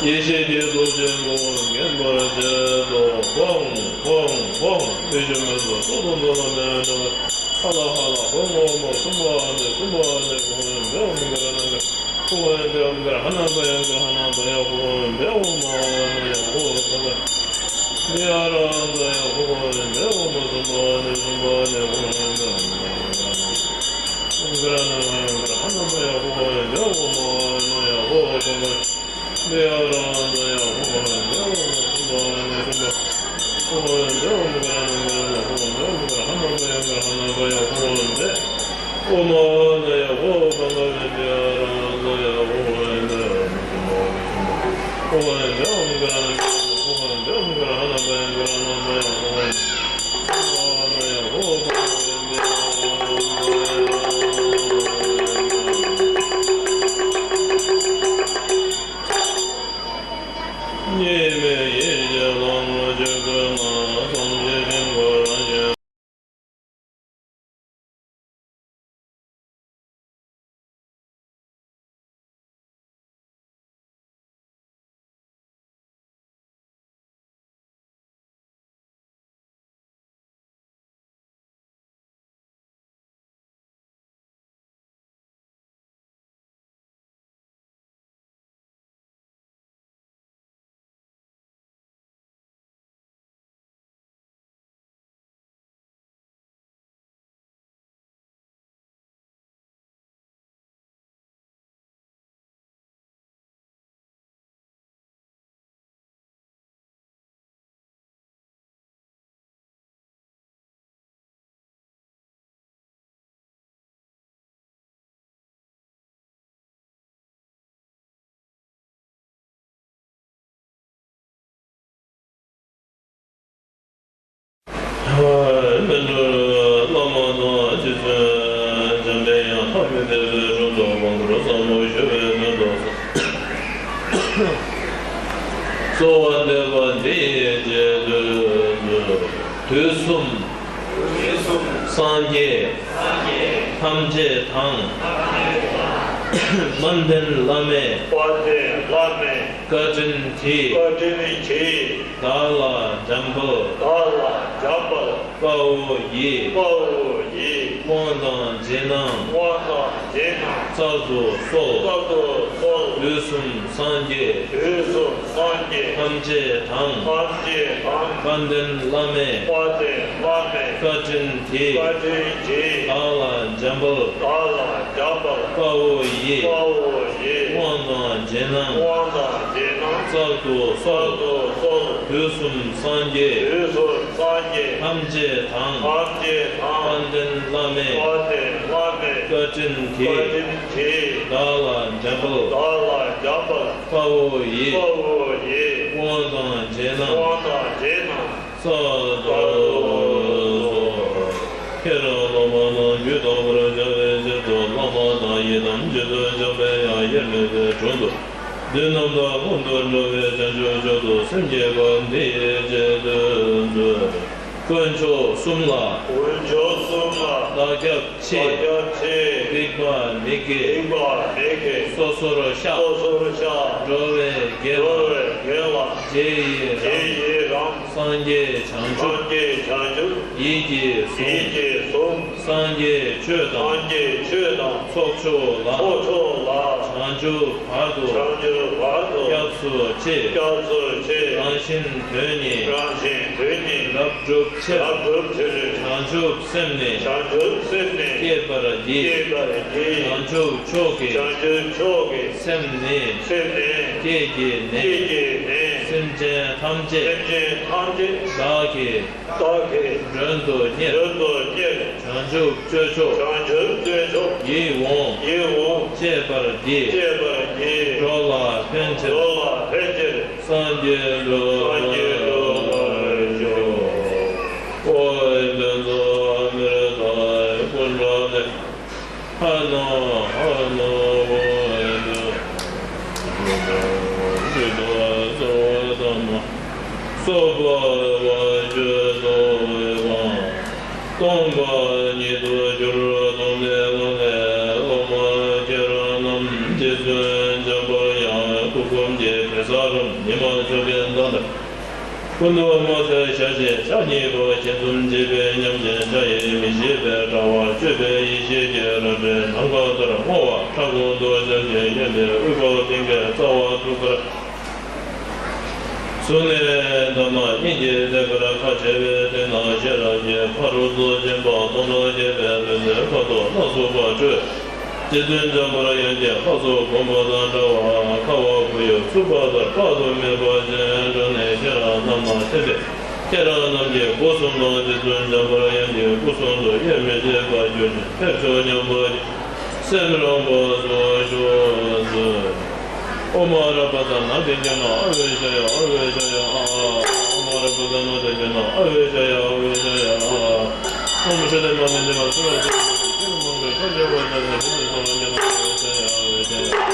ཡེ་ཤེས་ཀྱི་སྟོབས་ཀྱིས་འགོག་པ་འགེམས་པར་བྱེད་དོ། ཧཱུྃ་ཧཱུྃ་ཧཱུྃ། དེ་བཞིན་མེ་འབར་སོགས་དང་འདོད་ལ་མེ་འབར། ཧ་ལ་ཧ་ལ་ཧཱུྃ། ཨོཾ་སུམྦྷ་ཨ་ནི་སུམྦྷ་ཨ་ནི་ཧཱུྃ་ཨོཾ་བྷཻ། ཨོཾ་ག་ར་ཎ་ག་ར་ཧཱུྃ་ཨོཾ་བྷཻ། ཨོཾ་ག་ར་ཧ་ན་པ་ཡ་ག་ར་ཧ་ན་པ་ཡ་ཧཱུྃ་ཨོཾ་བྷཻ། ཨོཾ་ཨཱཿཧཱུྃ་ཨ་ནི་ཧཱུྃ་ཨོཾ་བྷཻ། ཨོཾ་ཨཱཿཧཱུྃ་ཨ་ནི་ཧཱུྃ་ཨོཾ་བྷཻ། ཨོཾ་སུམྦྷ་ཨ་ནི་སུམྦྷ་ཨ་ནི་ཧཱུྃ་ཨོཾ་བྷཻ། ཨོཾ་ག་ར་ཎ་ག་ར་ཧ་ན་པ་ཡ་ག་ར་ཧ་ན་པ་ཡ་ཧཱུྃ་ཨོཾ་ཨཱཿཧཱུྃ་ཨ་ནི་ཧཱུྃ་ཨོཾ་བྷཻ། སྨིན་གྲོལ་བླ་མ་དང་རྗེ་བཙུན་འཇམ་པའི་དབྱངས་ཐར་པའི་དཔལ་གྱུར་འགྲོ་དོན་མང་པོར་བསམ་བློ་བཞེས་པའི་དོན་དུ། གསོལ་བ་འདེབས་པ་འདི་ཡི་རྗེས་ཟློས་མཛོད། དུས་གསུམ་སངས་རྒྱས་ཐམས་ཅད་དང་། དཔལ་ལྡན་བླ་མའི་དཔལ་ལྡན་བླ་མའི་བཀའ་དྲིན་གྱིས། བཀའ་དྲིན་གྱིས། བདག་ལ་འཇམ་དཔལ། བདག་ལ་འཇམ་དཔལ། དཔའ་བོ་ཡི། དཔའ་བོ་ཡི། དབང་དང་རྗེས་གནང་། དབང་དང་རྗེས་གནང་། བསྩལ་དུ་གསོལ། བསྩལ་དུ་གསོལ། དུས་གསུམ་སངས་རྒྱས། དུས་གསུམ་སངས་རྒྱས། ཐམས་ཅད་དང་། ཐམས་ཅད་དང་། དཔལ་ལྡན་བླ་མའི། དཔལ་ལྡན་བླ་མའི། བཀའ་དྲིན་གྱིས། བཀའ་དྲིན་གྱིས། བདག་ལ་འཇམ་དཔལ། བདག་ལ་འཇམ་དཔལ། དཔའ་བོ་ཡི། དཔའ་བོ་ཡི། དབང་དང་རྗེས་གནང་། དབང་དང་རྗེས་གནང་། བསྩལ་དུ་གསོལ། བསྩལ་དུ་གསོལ། དུས་གསུམ་སངས་རྒྱས། དུས་གསུམ་སངས་རྒྱས། ཐམས་ཅད་དང་། ཐམས་ཅད་དང་། དཔལ་ལྡན་བླ་མའི། དཔལ་ལྡན་བླ་མའི། བཀའ་དྲིན་གྱིས། བཀའ་དྲིན་གྱིས། བདག་ལ་འཇམ་དཔལ། བདག་ལ་འཇམ་དཔལ། དཔའ་བོ་ཡི། དཔའ་བོ་ཡི། དབང་དང་རྗེས་གནང་། དབང་དང་རྗེས་གནང་། བསྩལ་དུ་གསོལ། ཁྱེད་རང་སློབ་མ་རྣམས་རྒྱུད་ཐོབ་པར་བྱ་བའི་ཕྱིར་དུ། བླ་མ་དང་ཡི་དམ་རྗེ་བཙུན་འཇམ་པའི་དབྱངས་དབྱེར་མེད་པའི་དྲུང་དུ། བདུད་རྣམས་དང་མངོན་དུ་འགྲོ་བའི་བྱང་ཆུབ་མཆོག་ཏུ་སེམས་བསྐྱེད་པ་འདི་ཡི་རྗེས་ཟློས་མཛོད། དཀོན་མཆོག་གསུམ་ལ། དཀོན་མཆོག་གསུམ་ལ། བདག་སྐྱབས་མཆི། བདག་སྐྱབས་མཆི། སྡིག་པ་མི་དགེ། སྡིག་པ་མི་དགེ། སོ་སོར་བཤགས། སོ་སོར་བཤགས། འགྲོ་བའི་དགེ་ལ། འགྲོ་བའི་དགེ་ལ། རྗེས་ཡི་རང་། རྗེས་ཡི་རང་། སངས་རྒྱས་བྱང་ཆུབ། སངས་རྒྱས་བྱང་ཆུབ། ཡིད་ཀྱིས་བཟུང་། ཡིད་ཀྱིས་བཟུང་། སངས་རྒྱས་ཆོས་དང་། སངས་རྒྱས་ཆོས་དང་། ཚོགས་མཆོག་ལ། ཚོགས་མཆོག་ལ། བྱང་ཆུབ་བར་དུ། བྱང་ཆུབ་བར་དུ། སྐྱབས་སུ་མཆི། སྐྱབས་སུ་མཆི། རང་བཞིན་དོན་གཉིས། རང་བཞིན་དོན་གཉིས། རབ་བསྒྲུབ་ཕྱིར། རབ་བསྒྲུབ་ཕྱིར། བྱང་ཆུབ་སེམས་ནི། བྱང་ཆུབ་སེམས་ནི། བསྐྱེད་པར་བགྱི། བསྐྱེད་པར་བགྱི། བྱང་ཆུབ་མཆོག་གི། བྱང་ཆུབ་མཆོག་གི། སེམས་ནི། སེམས་ནི། བསྐྱེད་བགྱིས་ནས། བསྐྱེད་བགྱིས་ནས། སེམས་ཅན་ཐམས་ཅད། སེམས་ཅན་ཐམས་ཅད། བདག་གིས། བདག་གིས། མགྲོན་དུ་གཉེར། མགྲོན་དུ་གཉེར། བྱང་ཆུབ་སྤྱོད་མཆོག། བྱང་ཆུབ་སྤྱོད་མཆོག། ཡིད་འོང་། ཡིད་འོང་། སྤྱད་པར་བགྱི། སྤྱད་པར་བགྱི། འགྲོ་ལ་ཕན་ཕྱིར། འགྲོ་ལ་ཕན་ཕྱིར། སངས་རྒྱས་འགྲུབ། སངས་རྒྱས་འགྲུབ་པར་ཤོག། ཨོ་ཡེ་དོན་ཚོགས་མི་རེ་ད་ཡེ་ཀུན་དྲ་ལེ། ཧ་ན་ཧ་ན་ཨོ་ཡེ་དོན། ཇི་ལྟར་གསོལ་བ་དམ་པ། སོགས་པ་བ་ཅོལ་གསོལ་བའི་དབང་། སྟོང་པ་ཉིད་དུ་གྱུར་སྟོང་ལས་དབང་ལས་སློབ་མ་ཁྱེད་རང་རྣམས་རྗེ་བཙུན་འཇམ་དཔལ་དབྱངས་སྐུ་འཁོརམ་གྱི་གེ་སར་རམ་ཉི་མ་མཚོན་པའི་མདངས་ལྟར། སྐུ་མདོག་དམར་སེར་ཞལ་གཅིག་ཕྱག་གཉིས་པ། སྤྱན་གསུམ་མཆེ་བའི་ཉམས་ཅན། སྐྲ་ཡི་མི་ཤེས་པའི་དྲ་བ་གཅོད་པའི་ཡེ་ཤེས་ཀྱི་རལ་གྲིས་ནམ་མཁའ་ལྟར་བསྔོ་བ། ཕྲག་གུང་དུ་ཞལ་གྱིས་གཡོན་པའི་དབུས་པ་ལྡིང་གའི་རྩ་བ་ཐུགས་ཀར་བཟུང་ནས་འདབ་མ་གཉིས་ཀྱིས་མཛེས་པར་ཁ་བྱེ་བའི་སྟེང་ན་ཤེས་རབ་ཀྱི་ཕ་རོལ་ཏུ་ཕྱིན་པ་སྟོང་ཕྲག་བརྒྱ་པའི་འོད་ཟེར་ཁ་དོག་སྣ་ཚོགས་པ་སྤྲོས། རྗེ་བཙུན་འཇམ་དཔལ་དབྱངས་ཀྱི་ལྷ་ཚོགས་བུམ་པ་དང་འདྲ་བ། ཁ་བ་བུ་ཡུག་འཚུབས་པ་ལྟར་དཔག་ཏུ་མེད་པ་ཅན་འགྲོ་ནས་ཁྱེད་རང་རྣམས་ལ་བསྟན་པའི་ ཁྱེད་རང་རྣམས་ཀྱི་སྒོ་གསུམ་དང་རྗེ་བཙུན་འཇམ་དཔལ་དབྱངས་ཀྱི་སྐུ་གསུང་ཐུགས་དབྱེར་མི་ཕྱེད་པར་གྱུར་ཅིང་ཐེག་མཆོག་མཉམ་པ་ཉིད་སེམས་རང་དབང་སུ་བྱུང་མཛོད། ཨོཾ་ཨ་ར་པ་ཙ་ན་དེ་ཇ་ན་ཨ་ཝེ་ཤ་ཡ་ཨ་ཝེ་ཤ་ཡ་ཨ། ཨོཾ་ཨ་ར་པ་ཙ་ན་དེ་ཇ་ན་ཨ་ཝེ་ཤ་ཡ་ཨ་ཝེ་ཤ་ཡ་ཨ། ཨོཾ་ཧྲཱིཿདེ་མ་མེ་དེ་བ་སུ་ར་སུ་ར་སུ་ཁྱེད་མང་པོས་ཐོ་ཇ་བ་ཙ་ན་ཧྲི་དེ་སོ་ར་ཇ་ན་ཨ་ཝེ་ཤ་ཡ་ཨ་ཝེ་ཤ་ཡ།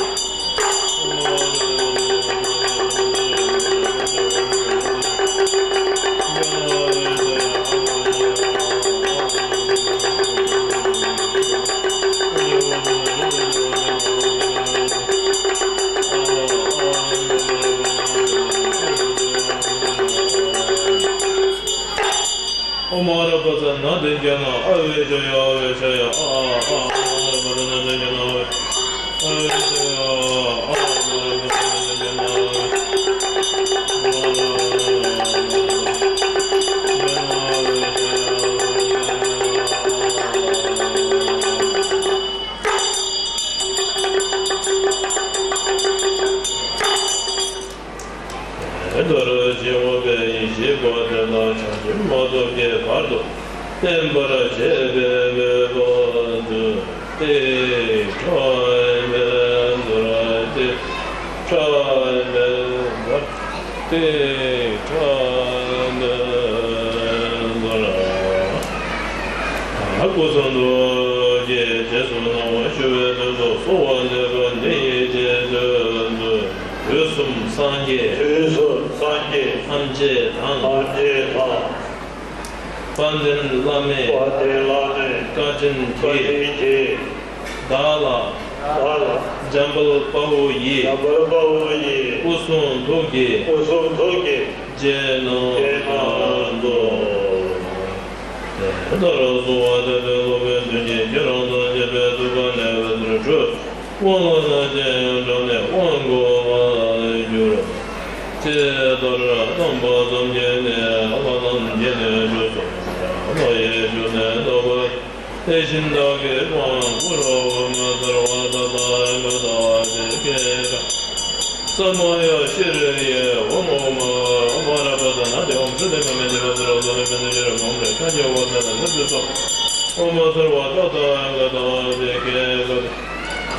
ཨོཾ་ཨ་ར་པ་ཙ་ན་དེ་ཇ་ན་ཨ་ཝེ་ཤ་ཡ་ཨ་ཝེ་ཤ་ཡ་ཨ་ཨ་ཨ། ཨོཾ་ཨ་ར་པ་ཙ་ན་དེ་ཇ་ན་ཨ་ཝེ་ཤ་ཡ་ཨ་ཝེ་ཤ་ཡ་ཨ། ཨོཾ་ཨ་ར་པ་ཙ་ན་དེ་ཇ་ན་ཨ་ཝེ་ཤ་ཡ་ཨ་ཝེ་ཤ་ཡ་ཨ། མདོར་བྱས་འོག་པའི་ཡེ་ཤེས་པ་དེ་ལ་བྱང་ཆུབ་མ་ཐོབ་ཀྱི་བར་དུ་བརྟན་པར་བྱས་པའི་མོས་པ་མཛོད་དེ་ཕྲ་མེན་མཛོད་དེ་ཕྲ་མེན་མཛོད་དེ་ཕྲ་མེན་མཛོད། སྐུ་གསུང་ཐུགས་ཀྱི་རྗེས་སུ་གནང་བ་ཞུ་བའི་དོན་དུ་གསོལ་བ་འདེབས་པ་འདི་ཡི་རྗེས་ཟློས་མཛོད། དུས་གསུམ་སངས་རྒྱས། དུས་གསུམ་སངས་རྒྱས། ཐམས་ཅད་དང་། ཐམས་ཅད་དང་། དཔལ་ལྡན་བླ་མའི། དཔལ་ལྡན་བླ་མའི། བཀའ་དྲིན་གྱིས། བཀའ་དྲིན་གྱིས། བདག་ལ། བདག་ལ། འཇམ་དཔལ་དཔའ་བོ་ཡི། འཇམ་དཔལ་དཔའ་བོ་ཡི། སྐུ་གསུང་ཐུགས་ཀྱི། སྐུ་གསུང་ཐུགས་ཀྱི། རྗེས་གནང་། རྗེས་གནང་དུ། དེ་ལྟར་གསུངས་པ་དེ་དོན་སློབ་དཔོན་དོན་གྱི་ཁྱེད་རང་དང་མཉམ་པའི་ཐུགས་ཀ་ནས་འོད་ཟེར་འཕྲོས། དབང་ལ་ན་ཅན་དྲངས་ནས་དབང་བསྐུར་བར་གྱུར། ཇི་ལྟར་བསྣམས་པ་ཙམ་གྱིས་ནི་ལྷ་རྣམས་ཀྱི་ནི་རྒྱུ་སོགས་ལྷ་ཡི་རྒྱུ་ནི་ལྟ་བུ། དེ་བཞིན་བདག་གིས་དབང་བསྐུར་རོ། འོད་མ་ཚར་བ་ད་ལྟ་ཡང་དག་ལྟ་བ་དེ་སྐད་ཀ་ས་མ་ཡ་ཤྲཱི་ཡེ། ཨོཾ་ཨོཾ་ཨོཾ་ཨ་ར་པ་ཙ་ན་དེ། ཨོཾ་ཧྲཱིཿདེ་མ་མེ་དེ་བ་སུ་ར་སུ་ར་མེ་དེ་ཤྲཱི་ར་མ་ཧཱུྃ་རེ་ཤ་ཇ་བ་ཙ་ན་ཧྲི་དེ་སོ། ཨོཾ་མ་ཚར་བ་ད་ལྟ་ཡང་དག་ལྟ་བ་དེ་སྐད་ཀ་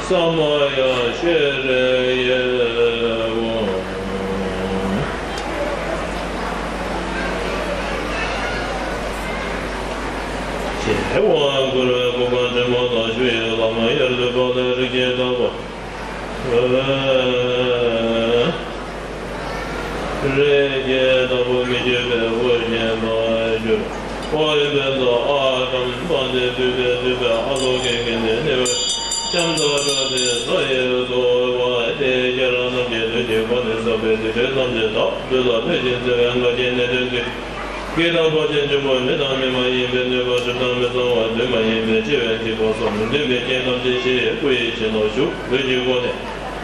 ས་མ་ཡ་ཤྲཱི་ཡེ། ཨོཾ། ཞེས་དབང་བསྐུར་བའི་གོ་འཕང་དྲི་མ་དང་ཞུ་ཡི་བླ་མ་དབྱར་དུས་དཔག་ལས་རིགས་ཀྱི་བདག་པོ། རིགས་ཀྱི་བདག་པོ་མི་བསྐྱོད་པའི་དབུ་རྒྱན་དུ་གྱུར། ཨོ་ཡེ་བན་དུ་ཨ་ཀམ་པ་འདི་བསྡུས་པའི་བསྡུས་པའི་ཨ་ལོ་ཀེ་ཀེ་ནི་ནི་བའི་ལྕམ་དུ་གྲགས་ཏེ་ས་ཡི་གཙོ་བོ་དེ་ཁྱེད་རང་རྣམས་ཀྱི་ལུས་ཀྱི་སྒོ་ནས་བསགས་པའི་སྡིག་སྒྲིབ་ཐམས་ཅད་དག་བདུད་ལ་ཕན་ཞིང་བརྩེ་བའི་ང་རྒྱལ་ནད་གདོན་གྱིས། བགེགས་དང་བར་ཆད་འབྱུང་པོ་མི་དང་མི་མ་ཡིན་པའི་གནོད་པ་གྲིབ་དང་མི་གཙང་བ་དུས་མ་ཡིན་པའི་འཆི་བའི་འཇིགས་པ་སོགས་མི་མཐུན་པའི་རྐྱེན་ཐམས་ཅད་ཞི་བའི་སྐུ་ཡི་ཞིང་དུ་ཞུགས། ལུས་ཀྱི་སྒོ་ནས་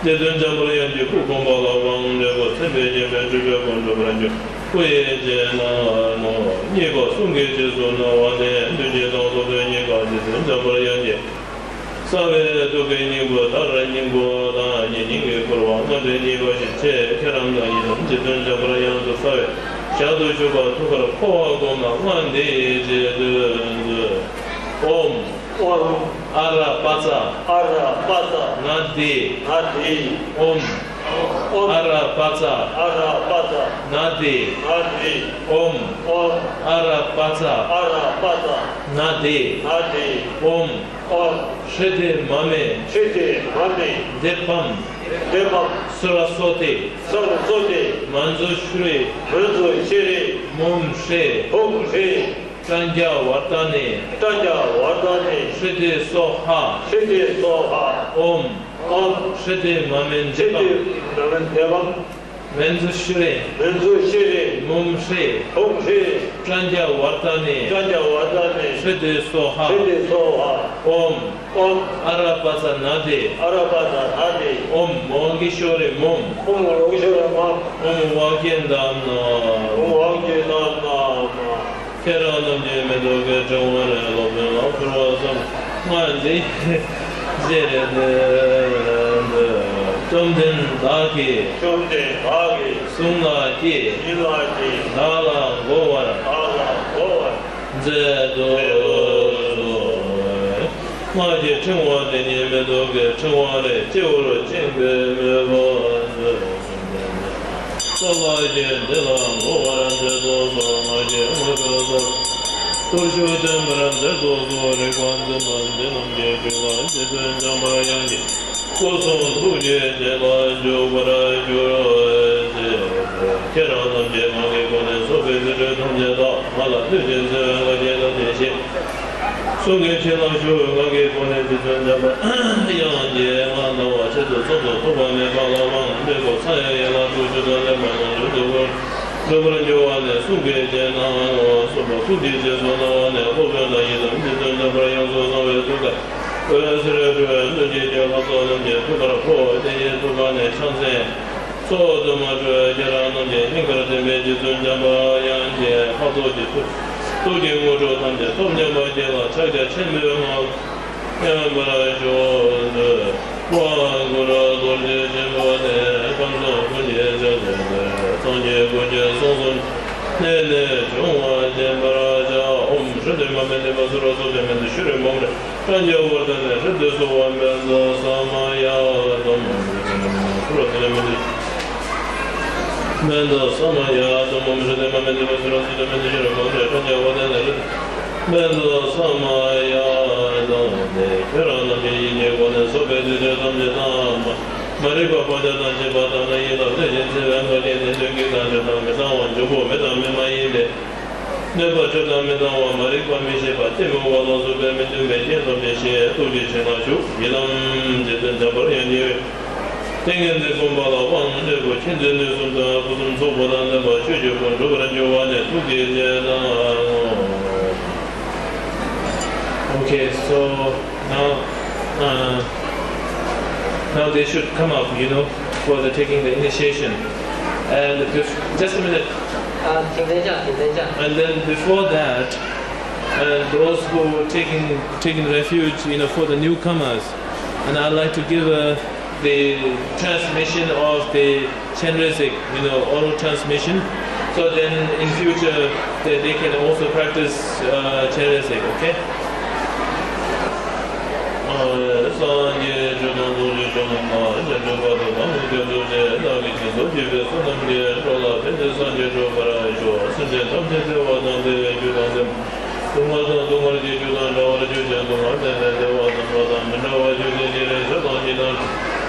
རྗེ་བཙུན་འཇམ་དཔལ་དབྱངས་ཀྱི་སྐུ་བསྐུམ་པ་ལ་དབང་འབྲས་བུ་མཚན་དཔེ་བརྒྱན་པའི་སྤྲུལ་པའི་སྐུ་འགྲུབ་པར་འགྱུར། སྐུ་ཡི་རྗེས་གནང་ངོ་། གཉིས་པ་གསུང་གི་རྗེས་སུ་གནང་བ་ནི་མདུན་གྱི་དང་སློབ་དཔོན་གཉིས་ཀ་རྗེ་བཙུན་འཇམ་དཔལ་དབྱངས་ཀྱི་རྩ་བའི་ཐུགས་ཀའི་སྙིང་པོ་མཐར་སྙིང་པོ་དང་ཉེ་སྙིང་གི་འཁོར་བ་སྔ་འགྲོའི་གཉིས་པ་བཞིན་ཆེས་ཁྱེད་རང་ལ་ཡི་དམ་རྗེ་བཙུན་འཇམ་དཔལ་དབྱངས་སུ་གསལ་བའི་ཞལ་དུ་ཞུགས་པ་ཐུགས་ཀར་འཁོར་བ་བསྒོམ་ལ་སྔགས་འདི་ཡི་རྗེས་ཟློས་མཛོད། ཨོཾ། ཨོཾ། ཨ་ར་པ་ཙ། ཨ་ར་པ་ཙ། ན་དེ། ན་དེ། ཨོཾ། ཨོཾ། ཨ་ར་པ་ཙ། ཨ་ར་པ་ཙ། ན་དེ། ན་དེ། ཨོཾ། ཨོཾ། ཨ་ར་པ་ཙ། ཨ་ར་པ་ཙ། ན་དེ། ན་དེ། ཨོཾ། ཨོཾ། ཧྲཱིཿདེ་མ་མེ། ཧྲཱིཿདེ་མ་མེ། དཱི་པཾ། དཱི་པཾ། སུ་ར་སོ་ཏེ། སུ་ར་སོ་ཏེ། མཉྫུ་ཤྲཱི། མཉྫུ་ཤྲཱི། ཧཱུྃ་ཧྲཱིཿ། ཧཱུྃ་ཧྲཱིཿ། ཏྲྀཾ་བརྟ་ནི། ཏྲྀཾ་བརྟ་ནི། ཧྲཱིཿདེ་སྭཱ་ཧཱ། ཧྲཱིཿདེ་སྭཱ་ཧཱ། ཨོཾ། ཨོཾ། ཧྲཱིཿདེ་མ་མེ་དཱི་པཾ། ཧྲཱིཿདེ་མ་མེ་དཱི་པཾ། མཉྫུ་ཤྲཱི། མཉྫུ་ཤྲཱི། ཧཱུྃ་ཧྲཱིཿ། ཧཱུྃ་ཧྲཱིཿ། ཏྲྀཾ་བརྟ་ནི། ཏྲྀཾ་བརྟ་ནི། ཧྲཱིཿདེ་སྭཱ་ཧཱ། ཧྲཱིཿདེ་སྭཱ་ཧཱ། ཨོཾ། ཨོཾ། ཨ་ར་པ་ཙ་ན་དེ། ཨ་ར་པ་ཙ་ན་དེ། ཨོཾ་མོ་གྷི་ཤྭ་རི་མཾ། ཨོཾ་མོ་གྷི་ཤྭ་རི་མཾ། ཨོཾ་ཝཱ་གྱི་དྷརྨ། ཨོཾ་ཝཱ་གྱི་དྷརྨ། ཁྱེད་རང་རྣམས་ཀྱི་མེ་ཏོག་གི་ཕྲེང་བ་རེ་སློབ་དཔོན་ལ་ཕུལ་བ་ཙམ་ང་འདི་རྗེས་ཟློས་མཛོད། བཅོམ་ལྡན་བདག་གིས། བཅོམ་ལྡན་བདག་གིས། གསུང་ལ་སྐྱེས། ཡིད་ལ་སྐྱེས། བདག་ལ་འགོ་བར། བདག་ལ་འགོ་བར། མཛད་དུ་གསོལ། སྔར་གྱི་ཕྲེང་བ་དེ་ཉིད་མེ་ཏོག་གི་ཕྲེང་བ་ལས་སྤྱི་བོར་བཅིངས་པའི་མོས་པ་མཛོད། ས་ལ་སྐྱེས། འདི་ལ་འགོ་བར་མཛད་དུ་གསོལ། སྔར་གྱི་དངོས་གྲུབ་ཐོབ། གཏོར་མཆོག་བརྟན་པར་མཛད་དུ་གསོལ། རིག་པ་འཛིན་པ་འདི་རྣམས་ཀྱི་རྒྱུད་ལ། རྗེ་བཙུན་འཇམ་དཔལ་དབྱངས་ཀྱི་སྐུ་གསུང་ཐུགས་ཀྱི་རྗེ་ལ་འཇུག་པར་གྱུར་ཅིག་ཁྱེད་རང་རྣམས་ཀྱིས་ངག་གི་སྒོ་ནས་གསུངས་པའི་ཚིག་འབྲུ་ཐམས་ཅད་དག་ང་ལ་བསྟོད་ཅིང་གསོལ་བའི་བཀའ་དྲིན་དང་བདེ་གཤེགས་གསུང་གི་བྱིན་རླབས་ཞུ། ངག་གི་སྒོ་ནས་རྗེ་བཙུན་འཇམ་དཔལ་དབྱངས་ཀྱིས་ང་སྣང་བ་ཆེད་དུ་གསུང་དུ་ཐོགས་པ་མེད་པ་ལ་དབང་འབྲས་བུ་མཚན་ཡང་ཡན་ལག་དྲུག་ཅུ་དང་ལྡན་པ་རྣམས་འགྲུབ་ཏུ་འགྲུབ་པར་འགྱུར་བ་ནས་གསུང་གི་རྗེས་གནང་ངོ་། གསུངས་པ་ཐུགས་ཀྱི་རྗེས་སུ་གནང་བ་ནས་སློབ་དཔོན་དང་ཡི་དམ་རྗེ་བཙུན་འཇམ་དཔལ་དབྱངས་སུ་གསང་བའི་ཐུགས་ཀར། འོད་ཟེར་སྤྲོས་པས་གནོད་བྱེད་ཀྱི་ལྷ་ཚོགས་རྣམས་ཀྱི་ཐུགས་ཀར་ཕོག་དེ་ཡི་ཐུགས་ཀ་ནས་ཕྱག་མཚན་ཚོགས་དུ་མ་སྤྲོས། ཁྱེད་རང་རྣམས་ཀྱི་སྙིང་གར་ཐིམ་པས་རྗེ་བཙུན་འཇམ་དཔལ་དབྱངས་ཀྱི་ལྷ་ཚོགས་ཀྱི་ཐུགས་ཀྱི་དངོས་གྲུབ་ཐམས་ཅད་སྟོབས་མཉམ་པ་ཅན་ལ་ཕྱག་རྒྱ་ཆེན་པོའི་ངང་ལ་མཉམ་པར་ཞུགས་ཏེ། དབང་བསྐུར་རྡོ་རྗེ་ཆེན་པོ་ནས། ཁམས་གསུམ་ཀུན་གྱི་ཕྱག་རྒྱ་ཆེན་པོས། སངས་རྒྱས་ཀུན་གྱི་གསུང་གསུམ་གནད་ནས་འབྱུང་བ་བརྟན་པར་བྱ། ཨོཾ་ཧྲཱིཿདྷརྨ་མེ་ཏྲི་པཱ་སུ་ར་སུ་དྷརྨ་ཏེ་ཤྲཱི་མང་ཀྲྀ་ཏ་ཛྙཱ་ཝརྟ་ནེ། ཧྲཱིཿདྷརྨ་སུ་ར་སུ་དྷརྨ་ཡ་དྷརྨ་ཏེ་ཤྲཱི་མང་ཀྲྀ་ཏ་ཛྙཱ་ཝརྟ་ནེ། མེ་ཏི་ས་མ་ཡ་དྷརྨ་ཧྲཱིཿདྷརྨ་མེ་ཏྲི་པཱ་སུ་ར་སུ་དྷརྨ་ཏེ་ཤྲཱི་མང་ཀྲྀ་ཏ་ཛྙཱ་ཝརྟ་ནེ། མེ་ཏི་ས་མ་ཡ་དྷརྨ་ཏེ། ཁྱེད་རང་རྣམས་ཀྱིས་ཡིད་ཀྱི་སྒོ་ནས་གསུངས་པའི་ཚིག་འབྲུ་ཐམས་ཅད་དག་མ་རིག་པ་བག་ཆགས་དང་བཅས་པ་དག་ནི་ཡིད་ལ་བློས་བྱས་འཚེ་བའི་ང་རྒྱལ་ནི་གདོན་བགེགས་དང་བཅས་པ་མི་གཙང་བ་འབྱུང་པོ་མི་དང་མི་མ་ཡིན་ཏེ། གནོད་པ་སྤྲོད་དང་མི་གཙང་བ་མ་རིག་པ་མི་ཤེས་པ་གཏི་མུག་པ་ལ་སོགས་པའི་མི་མཐུན་པའི་རྐྱེན་ཐམས་ཅད་ཞི་བའི་ཐུགས་ཀྱི་བྱིན་རླབས་ཞུ། ཡི་དམ་རྗེ་བཙུན་འཇམ་དཔལ་དབྱངས་ཀྱི་ཏིང་ངེ་འཛིན་བསྐུམ་པ་ལ་དབང་འབྲས་བུ་མཁྱེན་བརྩེ་ནུས་གསུམ་དང་སྐུ་གསུམ་ཚོགས་པ་དང་ལྡན་པ་ཆོས་ཀྱི་སྐུ་འགྲུབ་པར་འགྱུར་བ་ནས་ཐུགས་རྗེ་ཆེ་གནང་ངོ་། Okay, so now, uh, now they should come up, you know, for the taking the initiation. And bef- just a minute. ཨ། ཐིག་ལེ་ཅན། ཐིག་ལེ་ཅན། And then before that, uh, those who taking taking refuge, you know, for the newcomers, and I'd like to give uh, the transmission of the Chenrezig, you know, oral transmission. So then in future they, they can also practice uh, Chenrezig, okay? སངས་རྒྱས་ཆོས་དང་རྫོགས་ཆེན་ཕྱོགས་རྣམས་ན། སྤྱན་འདྲེན་པ་དང་ལྷ་མོ་སྐྱབས་སུ་མཆི། བདག་གིས་སྦྱིན་སོགས་བགྱིས་པའི་བསོད་ནམས་ཀྱིས། འགྲོ་ལ་ཕན་ཕྱིར་སངས་རྒྱས་འགྲུབ་པར་ཤོག་སེམས་ཅན་ཐམས་ཅད་བདེ་བ་དང་བདེ་བའི་རྒྱུ་དང་ལྡན་པ། སྡུག་བསྔལ་དང་སྡུག་བསྔལ་གྱི་རྒྱུ་དང་བྲལ་བར་གྱུར་ཅིང་། སྡུག་བསྔལ་མེད་པའི་བདེ་བ་དང་འགྲོ་དང་མི་འབྲལ་བར་གྱུར་ཅིང་། སྤྱན་རས་གཟིགས་དང་ཡི་དམ་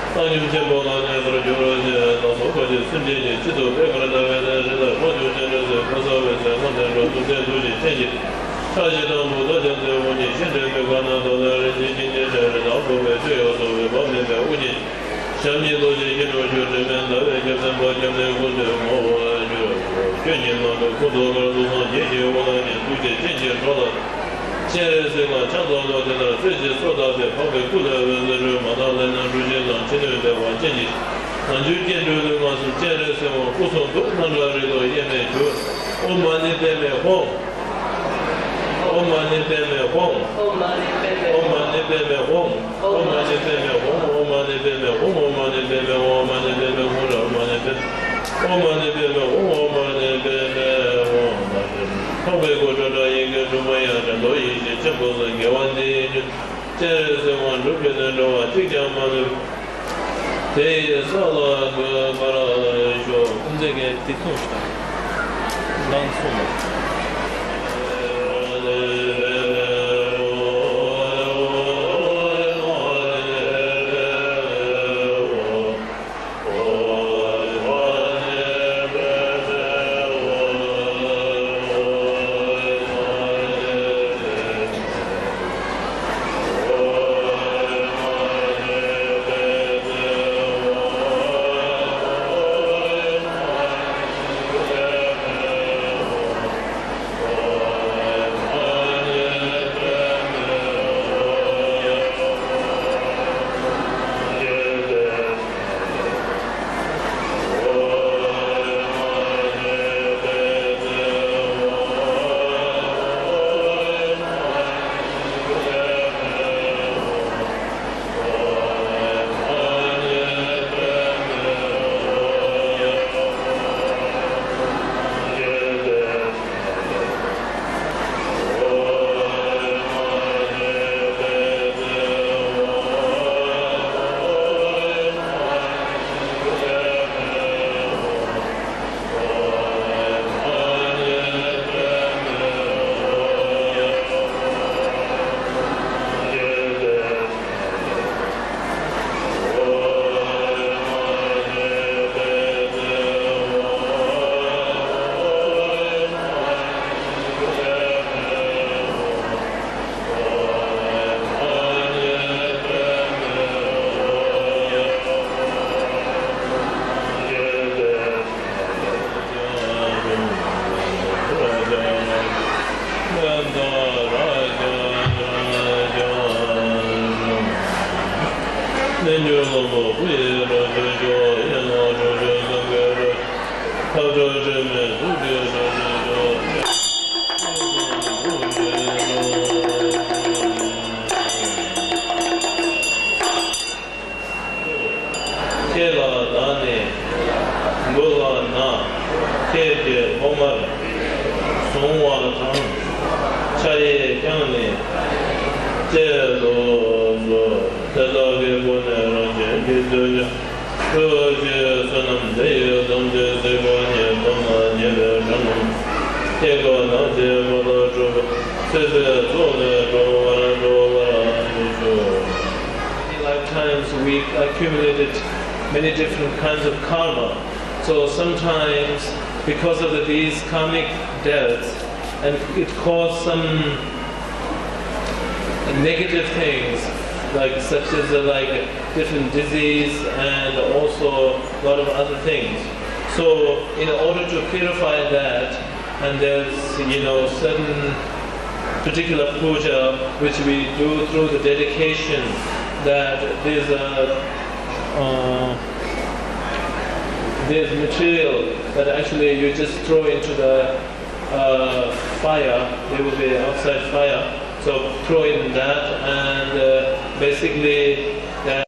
བཏང་སྙོམས་ཆེན་པོ་ལ་གནས་པར་གྱུར་ཅིག་བདག་སོགས་བར་གྱི་སེམས་ཅན་གྱི་སྤྱི་གཙུག་པའི་ཁར་ཟླ་བའི་གདན་རིགས་ལ་ཕྱོགས་བཅུའི་སྤྱན་རས་གཟིགས་ཕོ་གསར་བའི་ཚལ་ལྷ་འདྲེ་འགྲོ་འདུལ་བའི་ཐུགས་རྗེ་ཅན་གྱིས། ཕྱག་བཞི་དང་པོ་བདག་ཀྱང་དེར་འོང་ཞིང་། ཤིང་འབྲས་བུའི་ཁ་ན་བདག་ལ་རེག་བྱའི་སྦྱིན་གྱི་ཕྲེང་རེག་དང་ཕོ་བའི་ཁྲོད་ཡང་སོ་བའི་བག་མེད་པའི་དབུགས་ཀྱི་ཞབས་གཉིས་རྡོ་རྗེའི་སྐྱིལ་ཀྲུང་ཞུ། དྲི་མེད་ཟླ་བའི་རྒྱབ་སེན་པ་ཁྱབ་ནས་ཀུན་ཏུ་ངོ་བོར་གྱུར་ཅིག་ཁྱོད་ཉིད་ལམ་དུ་ཁོ་ཐོག་གར་སོང་ཙང་། བརྗིད་ཆེའི་དབང་ལ་བརྟེན་ཐུགས་རྗེ་ཅན་གྱིས་འགྲོ་ལ། སྤྱན་རས་གཟིགས་ལ་ཕྱག་འཚལ་ལོ། དེ་ལྟར་རྩེ་གཅིག་སོར་བཏབ་སྟེ་འཕགས་པའི་སྐུ་ལས་འོད་ཟེར་འཕྲོས་མ་དག་ལས་ནི་འབྲུ་བཞི་དང་ཕྱི་སྣོད་བདེ་བ་ཅན་གྱི་ནང་རྒྱུད་སྐྱེ་འགྲོའི་ལུས་ངག་གསུམ་སྤྱན་རས་གཟིགས་དབང་སྐུ་གསུང་ཐུགས་སྣང་གྲགས་རིག་ཏུ་དབྱེར་མེད་གྱུར། ཨོཾ་མ་ཎི་པདྨེ་ཧཱུྃ། ཨོཾ་མ་ཎི་པདྨེ་ཧཱུྃ། ཨོཾ་མ་ཎི་པདྨེ་ཧཱུྃ། ཨོཾ་མ་ཎི་པདྨེ་ཧཱུྃ། ཨོཾ་མ་ཎི་པདྨེ་ཧཱུྃ། ཨོཾ་མ་ཎི་པདྨེ་ཧཱུྃ། ཨོཾ་མ་ཎི་པདྨེ་ཧཱུྃ། ཨོཾ་མ་ཎི་པདྨེ་ཧཱུྃ། ཨོཾ་མ་ཎི་པདྨེ་ཧཱུྃ། འཕགས་པའི་སྐུ་སྒྲ་སྒྲ་ཡི་གེ་དྲུག་མ་ཡང་དྲན་རྟོག་ཡེ་ཤེས་ཆེན་པོ་གསུམ་དགེ་བ་འདིས་མྱུར། སྤྱན་རས་གཟིགས་དབང་འགྲུབ་ཀྱི་དོན་འགྲོ་བ་གཅིག་ཀྱང་མ་ལུས། དེ་ཡི་ས་ལ་འགོད་པར་ཤོག་ཀུན་མཛད་ཀྱི་དེ་གསུངས་ཤིག་དང་། ལང་གསུངས་ལ། ཁྱེད་ལ་བདག་ནི་མགོ་ལ་ན། ཁྱེད་ཀྱི་ཐོག་མར་གཟུང་བ་དང་། ཕྱག་གཡས་བརྐྱངས་ནས་བཅས་ལོ་ལོ། དེ་དག་གི་སྒོ་ནས་རང་བཞིན་གྱིས་བཏུད་ཀྱང་། ཆོས་ཀྱི་བསོད་ནམས་དེ་ཡིས་ཐམས་ཅད་གཟིགས་པ་ཉིད། ཐོབ་ན་ཉེས་པའི་དགྲ་རྣམས་སྐྱེ་རྒ་ན་འཆིའི་མ་རློབས་གྲོལ། སྲིད་པའི་མཚོ་ལས་སྒྲོལ་བར་འགྲོ་བར་ཤོག། Many lifetimes we accumulated many different kinds of karma. So sometimes, because of the, these karmic debts, and it caused some negative things, like, such as, uh, like, different disease and also a lot of other things. So in order to purify that, and there's, you know, certain particular puja which we do through the dedication, that there's a, uh, there's material that actually you just throw into the, uh, fire. There will be outside fire. So throw in that, and, uh, basically that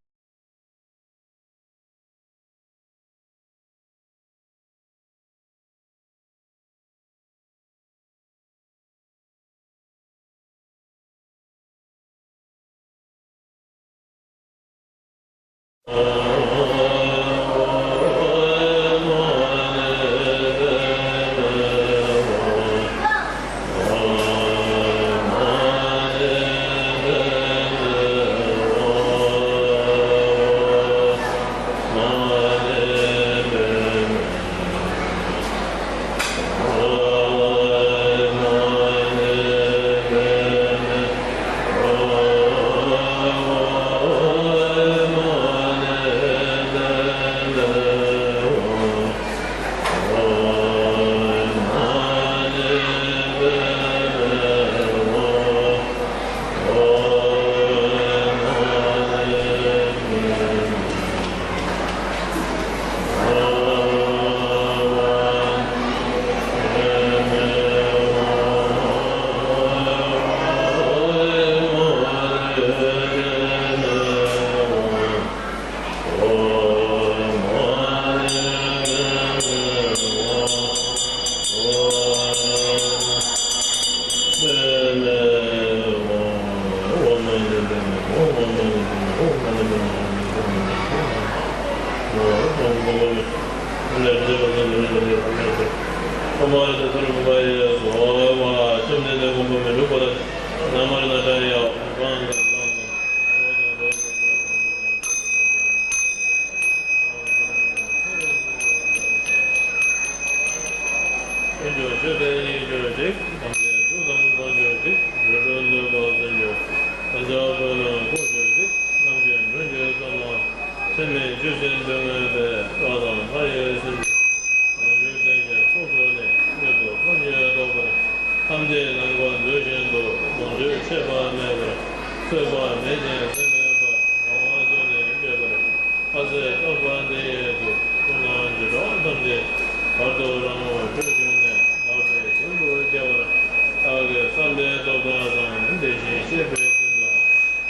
ཀུན་སྦྱོར་སྤྱོད་པས་ཡིད་སྤྱོད་ཅིང་། ཐམས་ཅད་ཐུགས་དམ་དཀོན་སྤྱོད་ཅིང་། རིགས་དྲུག་འདོད་པ་སེལ་སྤྱོད་ཅིང་། དམ་བཅའ་ཀུན་ལ་འགོད་སྤྱོད་ཅིང་། རྣམ་མཁྱེན་འགྲུབ་སྤྱོད་བསམ་ལ། ཚད་མེད་ཆོས་ཅན་དོན་མེད་པའི། བདག་དང་མཐའ་ཡས་སེམས་ཅན། རང་རྒྱུད་བརྟན་ཅིང་ཚོགས་རྫོགས་ནས། མྱུར་དུ་ཐམས་ཅད་རྟོགས་པར། ཐམས་ཅད་ནམ་མཁའ་མཛོད་བཞིན་དུ། ལོངས་སྤྱོད་ཆད་པ་མེད་པར། ཚོད་དཔག་མེད་ཅིང་ཚད་མེད་པ། ངང་བ་ཅན་ནི་སྤྱོད་པར། ལྷ་སྲས་རྟག་པ་འདི་ཡི་གཟུགས། སྐུ་ན་འཇིགས་སྐྲག་ཐམས་ཅད་བར་དོ་རང་ངོ་སྤྲོད་གྱུར་ནས། ལག་པའི་ཞབས་སུ་ཁྱེར་བར། བདག་གི་བསམ་པའི་རྟོགས་པ་དང་། དེ་བཞིན་གཤེགས་པའི་སྤྱན་དང་།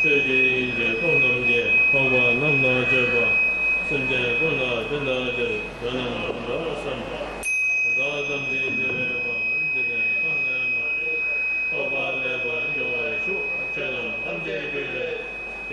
ཆོས་ཀྱི་དབྱིངས་ཀྱི་སྟོབས་རྣམས་ཀྱིས། འཕགས་པ་རྣམས་ལ་མཆོད་པ། སེམས་ཅན་ཀུན་ལ་ཕན་པར་འགྱུར། དེ་རྣམས་དོན་དམ་བསམ་པ། དོན་དག་ཐམས་ཅད་ཞི་བའི་དཔལ། འཇིག་རྟེན་ཁམས་ན་མ། འཕགས་པ་ལེགས་པར་འབྱུང་བར་ཤོག། ཆོས་རྣམས་ཐམས་ཅད་ཀུན་ལས།